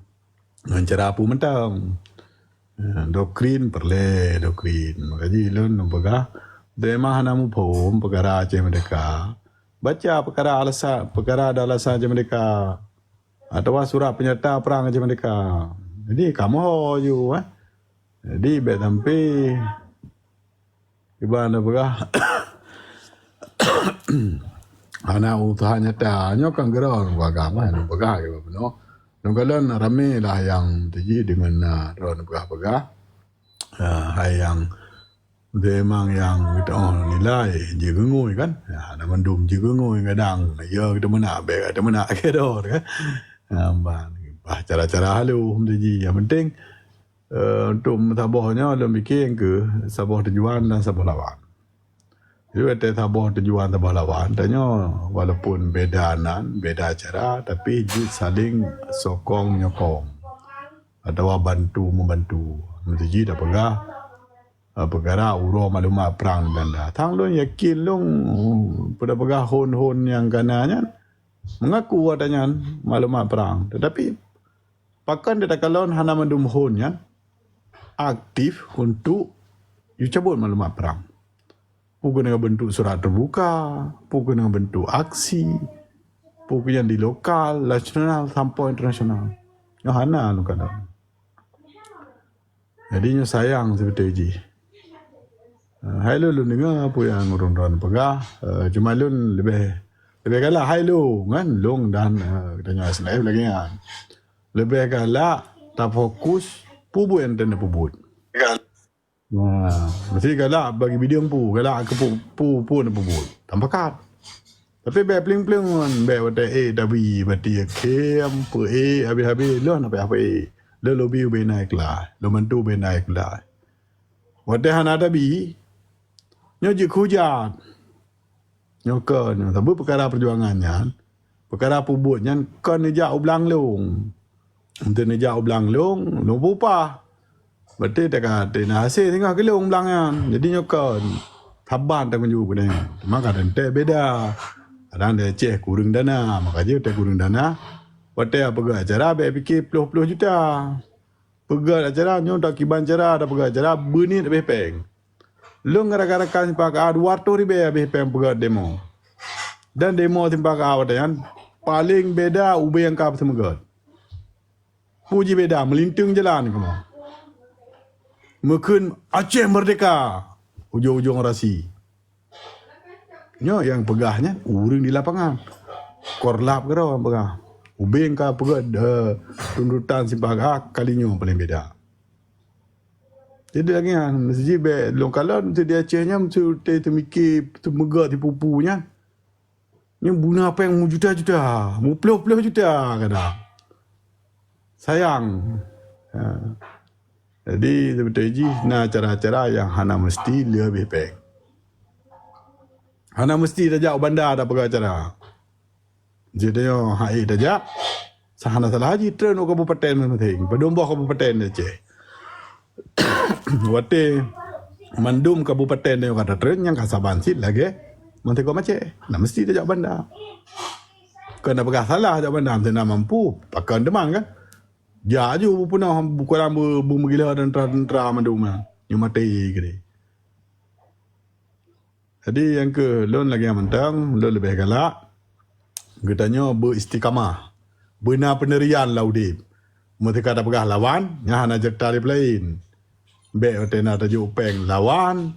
Ngon cara peue mantong. Eh, doktrin peureulèe, doktrin. Maka jih lôn lôn peugah, teuma hana muphom peukara Aceh Merdeka. Baca peukara alasan, peukara dan alasan Aceh Merdeka. Atawa surat peunyata prang Aceh Merdeka. Jadi, kamoe ho ju, eh. Jadi, bèk sampai Iban na peugah, hana useuha nyata. Nyoe kan geurong bak agam, eh, lôn peugah kiban bunoe. Lôn kalon ramé lah nyang teuji deungon na droe peugah-peugah. Ah, hai nyang memang nyang geutanyoe nilai jigeungui kan. Ya, na mandum jigeungui kadang. Ya, kita meunak, bèk kita meunak keudroe kan. Ah, ban, bah cara-cara halus teuji. Yang penting, Eh, untuk meusaboh nyoe lôn piké keu saboh tujuan dan saboh lawan. Jadi watèe saboh tujuan saboh lawan, tanyoe walaupun beda nan, beda cara, tapi jeuet saling sokong menyokong. Atawa bantu membantu. Meutuji tapeugah, eh, peukara uroe maklumat prang Belanda. Tang lôn yakin lôn, peue tapeugah hon-hon nyang kana nyan, Mengaku awaknyan maklumat perang, tetapi pakon di takalon hana mandum hon nyan aktif untuk yue cabot maklumat perang. Peue keuh ngon bentuk surat terbuka, peue keuh ngon bentuk aksi, peue keuh nyan di lokal, nasional sampoe internasional. Nyoe hana lôn kalon. Jadi nyoe sayang sibeutôi jih. Eh, hai lôn, lôn deungoe peue nyang ureuëng droen peugah, eh, cuma lôn leubeh, leubeh galak hai lôn kan, lôn dan, eh, geutanyoe S L F lagée nyan. Leubeh galak tafokus peue buet nyang teuneuh peubuet. Nah, mesti galak bagi bideueng peue, galak keu peue, peue, peue na peubuet. Tan pakat. Tapi bék pling-pling ngon, bék watée ék tabi bati khem, peuék habéh-habéh, lôn hana payah peuék. Lôn lobi ubé na ikhlas, lôn bantu ubé na ikhlas. Watée hana tabi, nyoe jeuet keu hujat. Nyoe kon, nyoe sabe peukara peujuangan nyan, peukara peubuet nyan kon neujak u blang lông. Enteuk neujak u blang lông, lông peupah. Berarti teuka teuh na hasé singoh keu lông blang nyan. Jadi nyoe kon saban tanggong jaweueb geutanyoe. Teuma kadang teuh beda. Kadang di Aceh kureueng dana, maka jeuet teuh kureueng dana. Watée peugah acara bék pike ploh-ploh juta. Peugah acara nyoe takiban cara, tapeugah acara beuniet habéh péng. Lôn ngon rakan-rakan simpang ka dua ratus ribée habéh péng peugah demo. Dan demo simpang ka watée nyan paleng beda ubé nyang ka seumeugét. Peue jibeda, meulinteung jalan kamoe. Meukheun Aceh Merdeka, ujong-ujong rasi. Nyoe nyang peugah nyan ureuëng di lapangan. Korlap keudroe nyang peugah. Ubé nyang ka peugah, eh, tuntutan simpang ka kali nyoe paleng beda. Jadi lagée nyan, meuseujid bék lôn kalon, meuseujid di Aceh nyan, meuseujid teumiké, teumeugah tipu-pu nyan. Nyan buna péng meujuta-juta, meuploh-ploh juta kadang. Sayang. Ha. Jadi, sibeutôi jih na cara-cara nyang hana meusti lé habéh péng. Hana meusti tajak u banda tapeugah acara. Jeuet tanyoe hai tajak, sa hana salah jih treun u kabupaten masing-masing. Padum boh kabupaten di Aceh. Watée mandum kabupaten nyoe ka tatreun, nyang ka saban cit lagée meuteukon macée. Nah, meusti tajak banda. Kon na peugah salah jak banda, meuteuna mampu, pakon teuma kan? Jak aju beupunoh, beukurang beu-, beumeugila teuntara-teuntara mandum nyan. Nyoe maté keudeh. Jadi, nyang keu lôn lagée nyan mantong, lôn leubeh galak geutanyoe beu-istiqamah, beuna peunirian lam udeb. Meuseuka tapeugah lawan, nyan hana ceurita di peulaén. Bék watée na tajok péng lawan,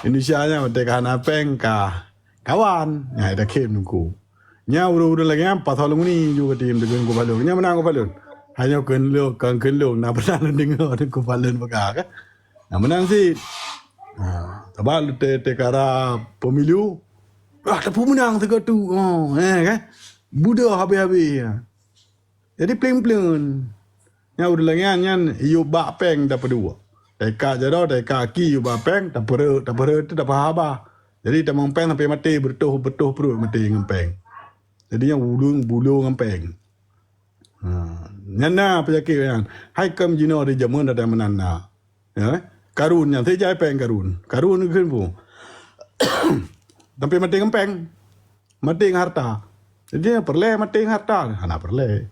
Indonesia nyan watée ka hana péng ka kawan, nyan takhem teungku. Nyan ureuëng-ureuëng lagée nyan pasol nguni ju ka tim deungon Teungku Palun. Nyan meunan Teungku Palun. Hanya kheun lôn, kon kheun lôn, na pernah lôn deungoe Teungku Palun peugah kan. Nah, meunan cit. Ha, sabab teu-, teukara pemilu, ah, tapeumeunang sigoe tu. Oh, eh, kan? Budoh habéh-habéh. Jadi, pleng-pleng. Nyang ureuëng lagée nyan, yub bak péng tapeuduek. Taikat jaroe, taikat aki, yub bak péng, tapeureuet, tapeureuet, tapeuhaba. Jadi, tamong péng sampai maté, beutoh, beutoh pruet maté ngon péng. Jadi, nyang ulung, bulong ngon péng. Ha, nyan na peunyakét nyan. Hai keu jinoe di jameun ada meunan na. Ya, karun nyan, sejai péng karun. Karun kheun peue? Sampai maté ngon péng. Maté ngon harta. Jadi, peureulée maté ngon harta? Hana peureulée.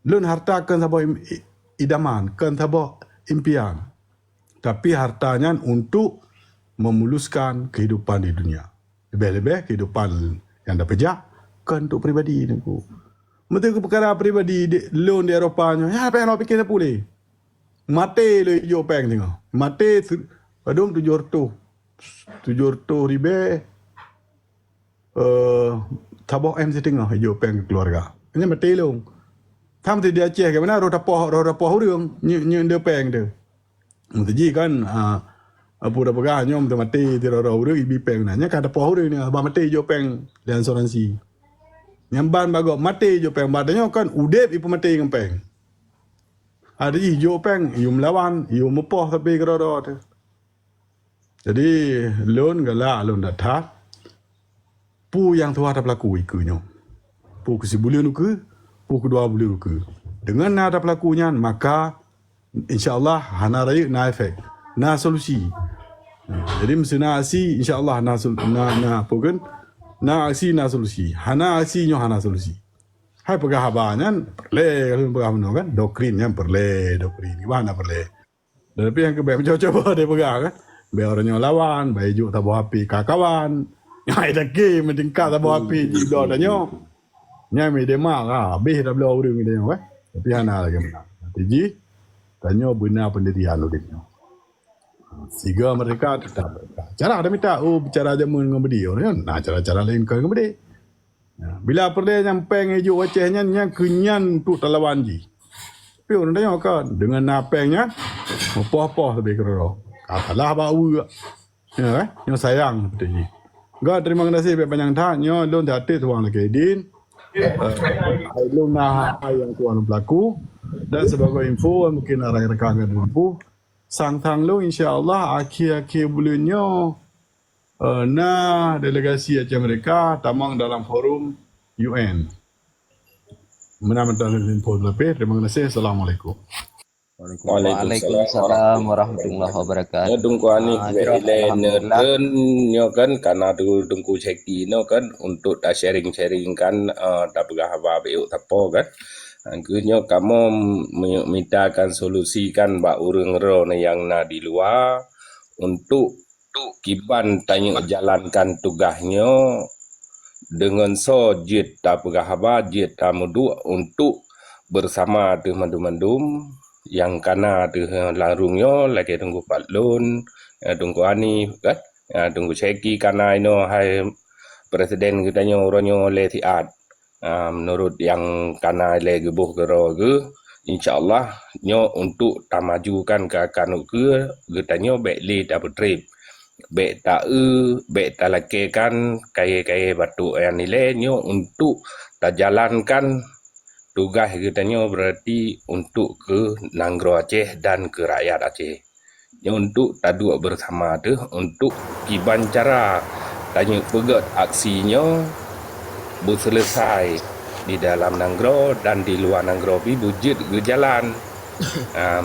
Lôn harta kon saboh im-, i-, idaman, kon saboh impian. Tapi harta nyan untuk memuluskan kehidupan di dunia. Leubeh-leubeh kehidupan nyang tapeujak kon untuk pribadi teungku. Meuteu keu peukara pribadi di, lôn di Eropa nyoe, ya, payah lôn pike sapeue lé. Maté lôn ijok péng singoh. Maté se-, padum tujoh reutôh, tujoh reutôh ribée, eh, saboh M siteungoh ijok péng keu keuluwarga. Nyan maté lôn. Tham di Aceh ke mana roh tapoh, roh tapoh ureuëng, nyeuk, nyeuk nde péng tu. Meuteujih kan, ah, peue tapeugah nyoe meuteumati sidroe-droe ureuëng ibi péng na. Nyan ka tapoh ureuëng nyan, haba maté ijok péng lé asuransi. Nyan ban bagoe maté ijok péng, bak tanyoe kan udeb ipeumaté ngon péng. Ada jih ijok péng, iyue meulawan, iyue meupoh sabe keudroe-droe teuh. Jadi, lôn galak lôn that-that. Peue nyang tuha tapeulaku ikeue nyoe? Peue keu sibuleuen ukeue, peue keu dua buleuen ukeue. Deungon na tapeulaku nyan, maka insya Allah hana rayeuk na efek, na solusi. Jadi meuseu na aksi, insya Allah na sol-, na, na peue kheun, Na aksi na solusi. Hana aksi nyoe hana solusi. Hai peugah haba nyan, peureulée, kalau peugah meunoe kan, doktrin nyan peureulée, doktrin. Kiban hana peureulée. Dan tapi nyang keu bék meucoba-coba dia peugah kan. Bék orang nyoe lawan, bék juk saboh api ka kawan. Nyang hai daki meutingkat saboh api di bloe tanyoe. Nyan mi dema ka, habéh dah bloe ureuëng tanyoe kan. Tapi hana lagi menang. Tapi jih, tanyoe beuna pendirian udeb nyoe. Siga merdeka, tetap merdeka. Cara ada mita, oh, bicara jameun ngon bedi. Nah, cara-cara lain keu ngon bedi. Ya, bila peureulée nyang péng ijok Aceh nyan, nyan keu nyan untuk talawan jih. Tapi ureuëng tanyoe kan, dengan na péng nyan, poh-poh lebih keudroe. Ka salah bak uek. Ya, eh? Nyoe sayang seperti jih. Enggak, terima kasih banyak-banyak that. Nyoe lôn that tuan lagi din. Eh, lôn na hai yang tuan pelaku. Dan sebagai info, mungkin arah rekan-rekan info. Sang-sang lôn, insya Allah, akhir-akhir bulan nyoe, eh, na delegasi Aceh Merdeka tamong dalam forum U N. Meunan mantong info leubeh. Terima kasih. Assalamualaikum. Waalaikumsalam warahmatullahi wabarakatuh. Nyoe Teungku Hanif. Ah, wék jroh, ilée alhamdulillah. Neuteun nyoe kan, karena tu Teungku Syeki nyoe kan, untuk ta-sharing-sharing kan, eh, tapeugah haba bék tapo kan. Angkeu nyoe kamoe mi-, mitakan solusi kan bak ureuëng droe nyang na di luwa untuk kiban tanyoe jalankan tugaih nyoe deungon soe jeuet tapeugah haba, jeuet tameuduek untuk bersama teuh mandum-mandum nyang kana teuh larung nyoe lagée Teungku Fadlon, eh, Teungku Hanif, kan? Eh, Teungku Syeki kana inoe hai presiden geutanyoe uroe nyoe lé siat. Ah, meunurot nyang kana lé geuboh keudroe geuh, insya Allah nyoe untuk tamajukan keu akan ukeue geutanyoe bék lé tapeutreb. Bék ta-eu, bék talakée kan kayée-kayée batuk nyang ilée nyoe untuk tajalankan tugaih geutanyoe, berarti untuk keu nanggroe Aceh dan keu rakyat Aceh. Nyoe untuk taduek bersama teuh untuk kiban cara tanyoe peugét aksi nyoe beuseuleusai di dalam nanggroe dan di luwa nanggroe pih beujeuet geujalan. Am,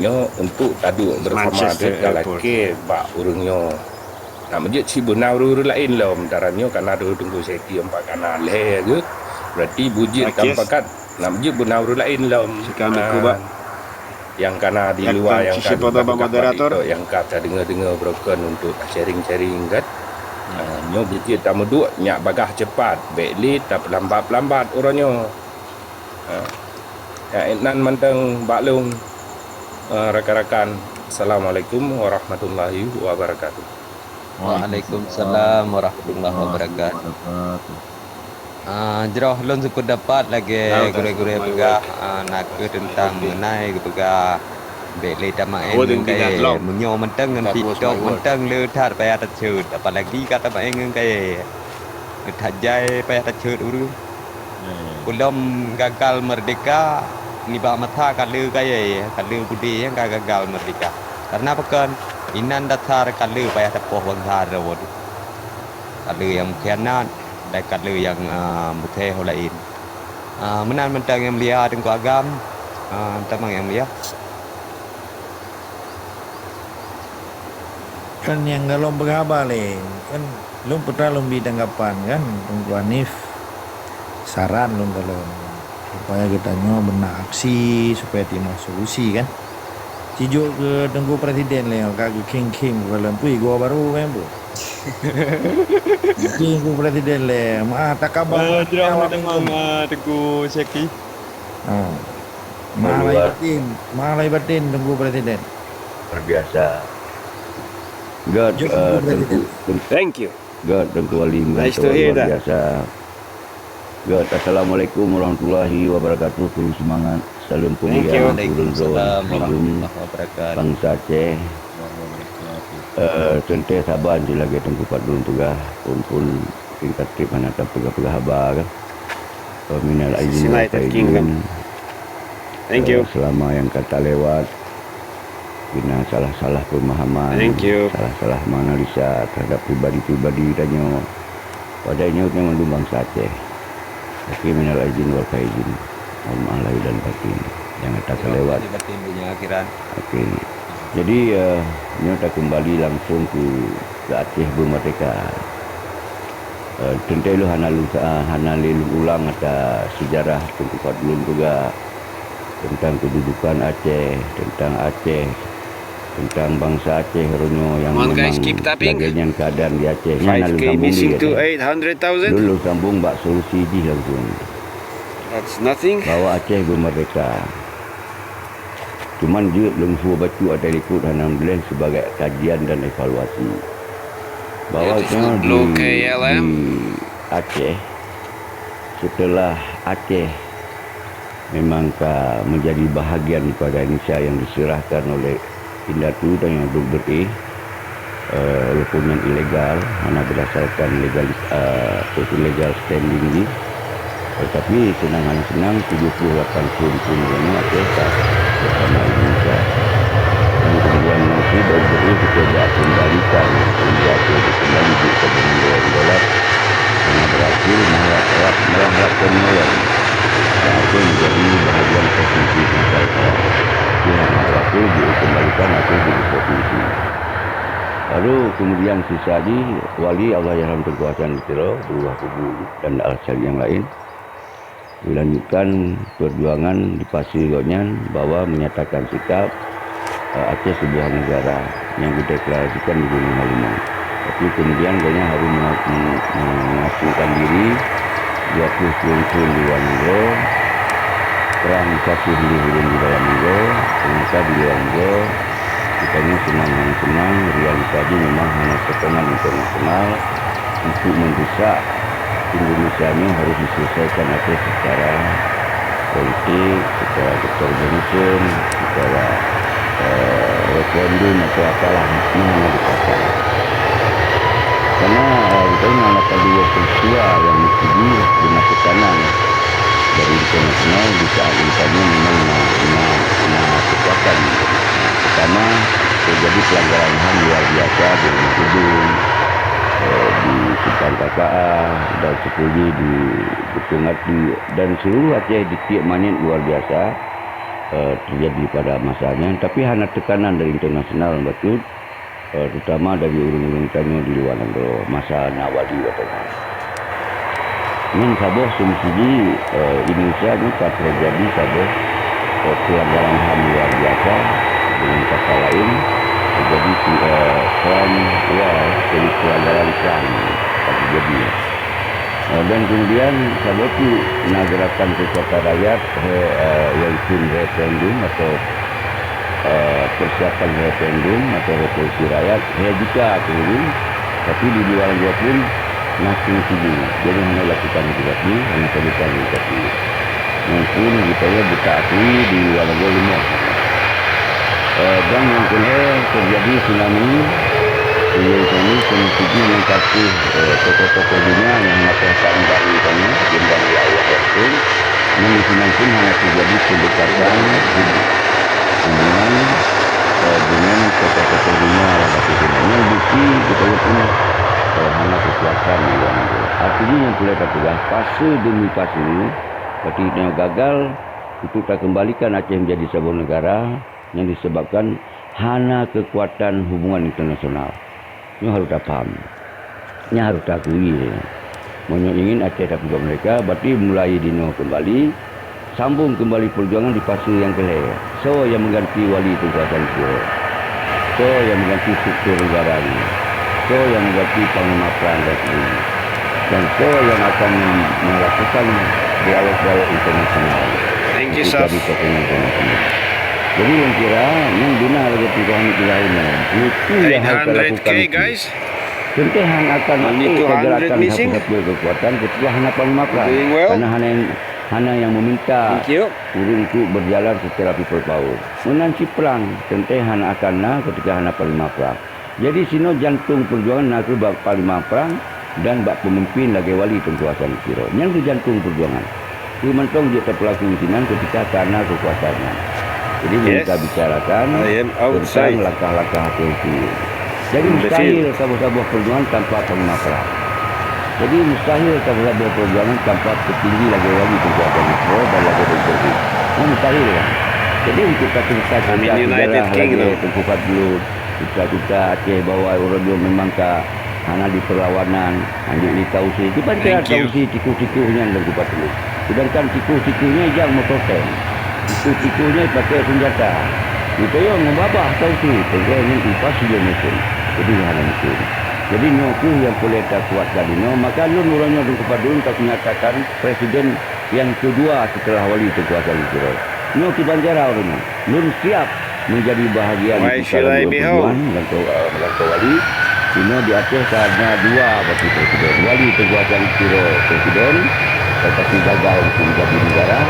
nyoe untuk taduek bersama teuh talakée bak ureuëng nyoe. Nak meujeuet sibeuna ureuëng-ureuëng laén lom, daran nyoe kana dua Teungku Syeki ampat kana lhée geuh, berarti beujeuet tampat kat nak meujeuet beuna ureuëng laén lom. Nyang kana di luwa, nyang ka nyang ka tadeungoe-deungoe broken untuk ta-sharing-sharing kan. Ha, nyoe beujeuet tameuduek nyak bagaih cepat, bék lé tapeulambat-lambat uroe nyoe. Ha. Nyan mantong bak lôn, eh, rakan-rakan. Assalamualaikum warahmatullahi wabarakatuh. Waalaikumsalam warahmatullahi wabarakatuh. Ah, jroh lôn sependapat lagée gurée-gurée peugah, ah, nakeuh teuntang mengenai geupeugah bék lé tamaén ngon kayée. Meunyoe mantong ngon TikTok mantong le that payah taceuet, apalagi ka tamaén ngon kayée. Le that jai payah taceuet ureuëng. Ulôn gagal merdeka nibak masa ka le kayée, ka le budé nyang ka gagal merdeka. Karena pakon? Inan dasar ka le payah tapoh bansa droe. Ka le nyang meukianat, dan ka le nyang, ah, meuthée ho laén. Ah, meunan mantong nyang mulia Teungku Agam, ah, tamong nyang mulia. Kan nyang golom peugah haba lé, kan lôn peue lôn bi tanggapan kan, Teungku Hanif, saran lôn golom, supaya geutanyoe beuna aksi, supaya timoh solusi kan. Sijok keu Teungku Presiden lé, ka geukhém-khém keu lôn pui goe barô kan, Bu. Teungku Presiden lé, meu'ah takabah. Eh, jroh nyoe teuma, Teungku Syeki. Ha. Meu'ah lahé batin, meu'ah lahé batin Teungku Presiden. Luar biasa. Göt, eh, Teungku, Teungku, thank you. Göt, Teungku Ali Muranto, luar biasa. Göt, assalamualaikum warahmatullahi wabarakatuh. Penuh semangat. Salam kemuliaan. Thank you. Waalaikumsalam warahmatullahi wabarakatuh. Bangsa Aceh. Eh, teuntée saban jih lagée Teungku Fadlon peugah, phon-phon tingkat treb hana tapeugah-peugah haba kan. Minal aidin wal faizin. Thank you. Eh, selama nyang ka talewat, bina salah-salah pemahaman, salah-salah menganalisa terhadap pribadi-pribadi tanyoe. Padahai nyoe nyang mandum bangsa Aceh. Oke, minal aidin wal faizin. Mohon maaf lahir dan batin. Nyang ka talewat. Lahir batin, dunia akhirat. Oke. Jadi, eh, nyoe takeumbali langsung keu, keu Aceh beumerdeka. Eh, teuntée lôn hana lôn sa-, hana lé lôn ulang ata seujarah Teungku Fadlun peugah teuntang keududukan Aceh, teuntang Aceh, teuntang bansa Aceh uroe nyoe nyang memang lagée nyan keuadaan di Aceh. Nyan hana lôn sambong lé. Lôn, lôn sambong bak solusi jih langsung. Bahwa Aceh beumeurdeka. Cuman jeuet lôn sue bacut ata likot hana meubleh sibagai kajian dan evaluasi. Bahwa di, di Aceh, setelah Aceh memang ka menjadi bahagian daripada Indonesia yang diserahkan oleh indatu dan yang duduk bereh, eh, walaupun nyan ilegal, hana berdasarkan legal, eh, apa itu, legal standing jih. Tetapi seunang hana seunang, tujuh puluh lapan thon pun uroe nyoe Aceh ka bersama Indonesia. Dan kemudian ngon sidroe gurée kita bak kembalikan Indonesia itu kembali di kebenaran dolar. Hana berhasil, malah harap, malah harap ke menolong. Dan Aceh menjadi bahagian provinsi Sumatera Utara. Tapi hana berhasil dikembalikan Aceh jadi provinsi. Lalu kemudian sisa di wali Allahyarham Teungku Hasan di Tiro, berubah kubu dan alasan yang lain. Dilanjutkan perjuangan di fase gobnyan bahwa menyatakan sikap, eh, Aceh sebuah negara yang dideklarasikan di Gunung Halimun. Tapi kemudian gobnyan harus mena-, mem-, mengasingkan diri dua puluh thon di luwa nanggroe, perang di fase di dalam nanggroe, ternyata di luwa nanggroe, bukannya seunang hana seunang, realita jih memang hana sokongan internasional untuk mendesak Indonesia nyoe harus diselesaikan Aceh secara politik, secara determinisme, secara, eh, referendum atau apalah, nyoe hana dipakai. Karena, eh, bukan hana pada dua peristiwa yang mesti di, di masa kanan dari internasional di saat ini memang na, na, na kekuatan. Pertama, terjadi pelanggaran HAM luar biasa di Rumah Gedung, eh, di Simpang K K A, dan seterusnya di Gedung Ati, dan seluruh Aceh di tiep manyét luar biasa, eh, terjadi pada masanya. Tapi hana tekanan dari internasional bacut, eh, terutama dari ureuëng-ureuëng tanyoe di luwa nanggroe masa na wali watée nyan. Nyan saboh seumisigi, eh, Indonesia nyoe ka terjadi saboh, eh, pelanggaran HAM luar biasa, dengan kata lain terjadi, eh, crime war, jadi pelanggaran perang ka terjadi. Eh, dan kemudian saboh tu na gerakan kekuatan rakyat, he, eh, yaitu referendum atau, eh, persiapan referendum atau revolusi rakyat, he jika turun, tapi di luwa nanggroe pun na seumisigi. Jadi hana lakukan hati-hati, hana sadukan hati-hati. Nyan pun geutanyoe beutaakui di luwa nanggroe leumoh. Eh, dan nyang keulhée terjadi tsunami, tsunami seumisigi nyang ka kheueh, eh, tokoh-tokoh dunia nyang hana peuhasaan bak geutanyoe, dan ya Allah Rasul, nyang di sinan pun hana terjadi pendekatan hubungan, eh, dengan tokoh-tokoh dunia lah kata sinan. Nyan bukti geutanyoe pun, eh, hana kekuatan di luwa nanggroe. Artinya nyang peureulée tapeugah, fase demi fase, berarti tanyoe gagal untuk takeumbalikan Aceh menjadi saboh negara, nyang disebabkan hana kekuatan hubungan internasional. Nyoe harus tapaham. Nyan harus taakui. Meunyoe ingin Aceh tapeujeuet meurdeka, berarti mulai dinoe keumbali, sambong keumbali peujuangan di fase nyang keulhée. Soe nyang meuganti wali Teungku Hasan Tiro? Soe nyang meuganti struktur negara nyoe? Soe nyang meuganti panglima prang dan sebagainya? Dan soe nyang akan mem-, melakukan dialog-dialog internasional? Thank you, Saf. Jadi, sokongan internasional. Jadi, lôn kira, nyan beuna lagée Teungku Hamid peugah inoe. Buku nyang harus talakukan, guys. Teuntée hana akan maté keugerakkan sapeue-sapeue keukuatan ketika hana panglima prang. Karena hana nyang, hana nyang meminta ureuëng untuk berjalan secara people power. Meunan cit prang, teuntée hana akan na ketika hana panglima prang. Jadi, sinoe jantong peujuangan na kheueh bak panglima prang dan bak peumimpin lagée wali Teungku Hasan Tiro. Nyan kheueh jantong peujuangan. Peue mantong jeuet tapeulaku sinan ketika ka na keukuasaan nyan. Jadi, meunyoe tabicarakan teuntang langkah-langkah akhé ukeue. Jadi, mustahil saboh-saboh peujuangan tanpa panglima prang. Jadi, mustahil saboh-saboh peujuangan tanpa peutinggi lagée wali Teungku Hasan Tiro dan lagée Doktor Ri. Nyan mustahil kan? Jadi, untuk tacerita-cerita sejarah lagée Teungku Fadlun, cerita-cerita Aceh bahwa uroe nyoe memang ka Hana di perlawanan, hanjeuet di Tausi. Kiban cara Tausi tikoh-tikoh nyan Teungku Patulus. Sedangkan tikoh-tikoh nyan ijak motor tank. Tikoh-tikoh nyan ipakai senjata. Geutanyoe ngon babah Tausi, peugah nyan ipas sidroe meuteun. Jadi hana mungkin. Jadi nyoe kheueh nyang peureulée takuatkan inoe, maka lôn uroe nyoe Teungku Patulus takunyatakan presiden nyang keudua seuteulah Wali Teungku Hasan Tiro. Nyoe kiban cara uroe nyoe. Lôn siab menjadi bahagian daripada perjuangan langkah, eh, langkah Wali. Inoe di Aceh ka na dua baki presiden. Wali Teungku Hasan Tiro presiden, tetapi gagal untuk menjadi negara.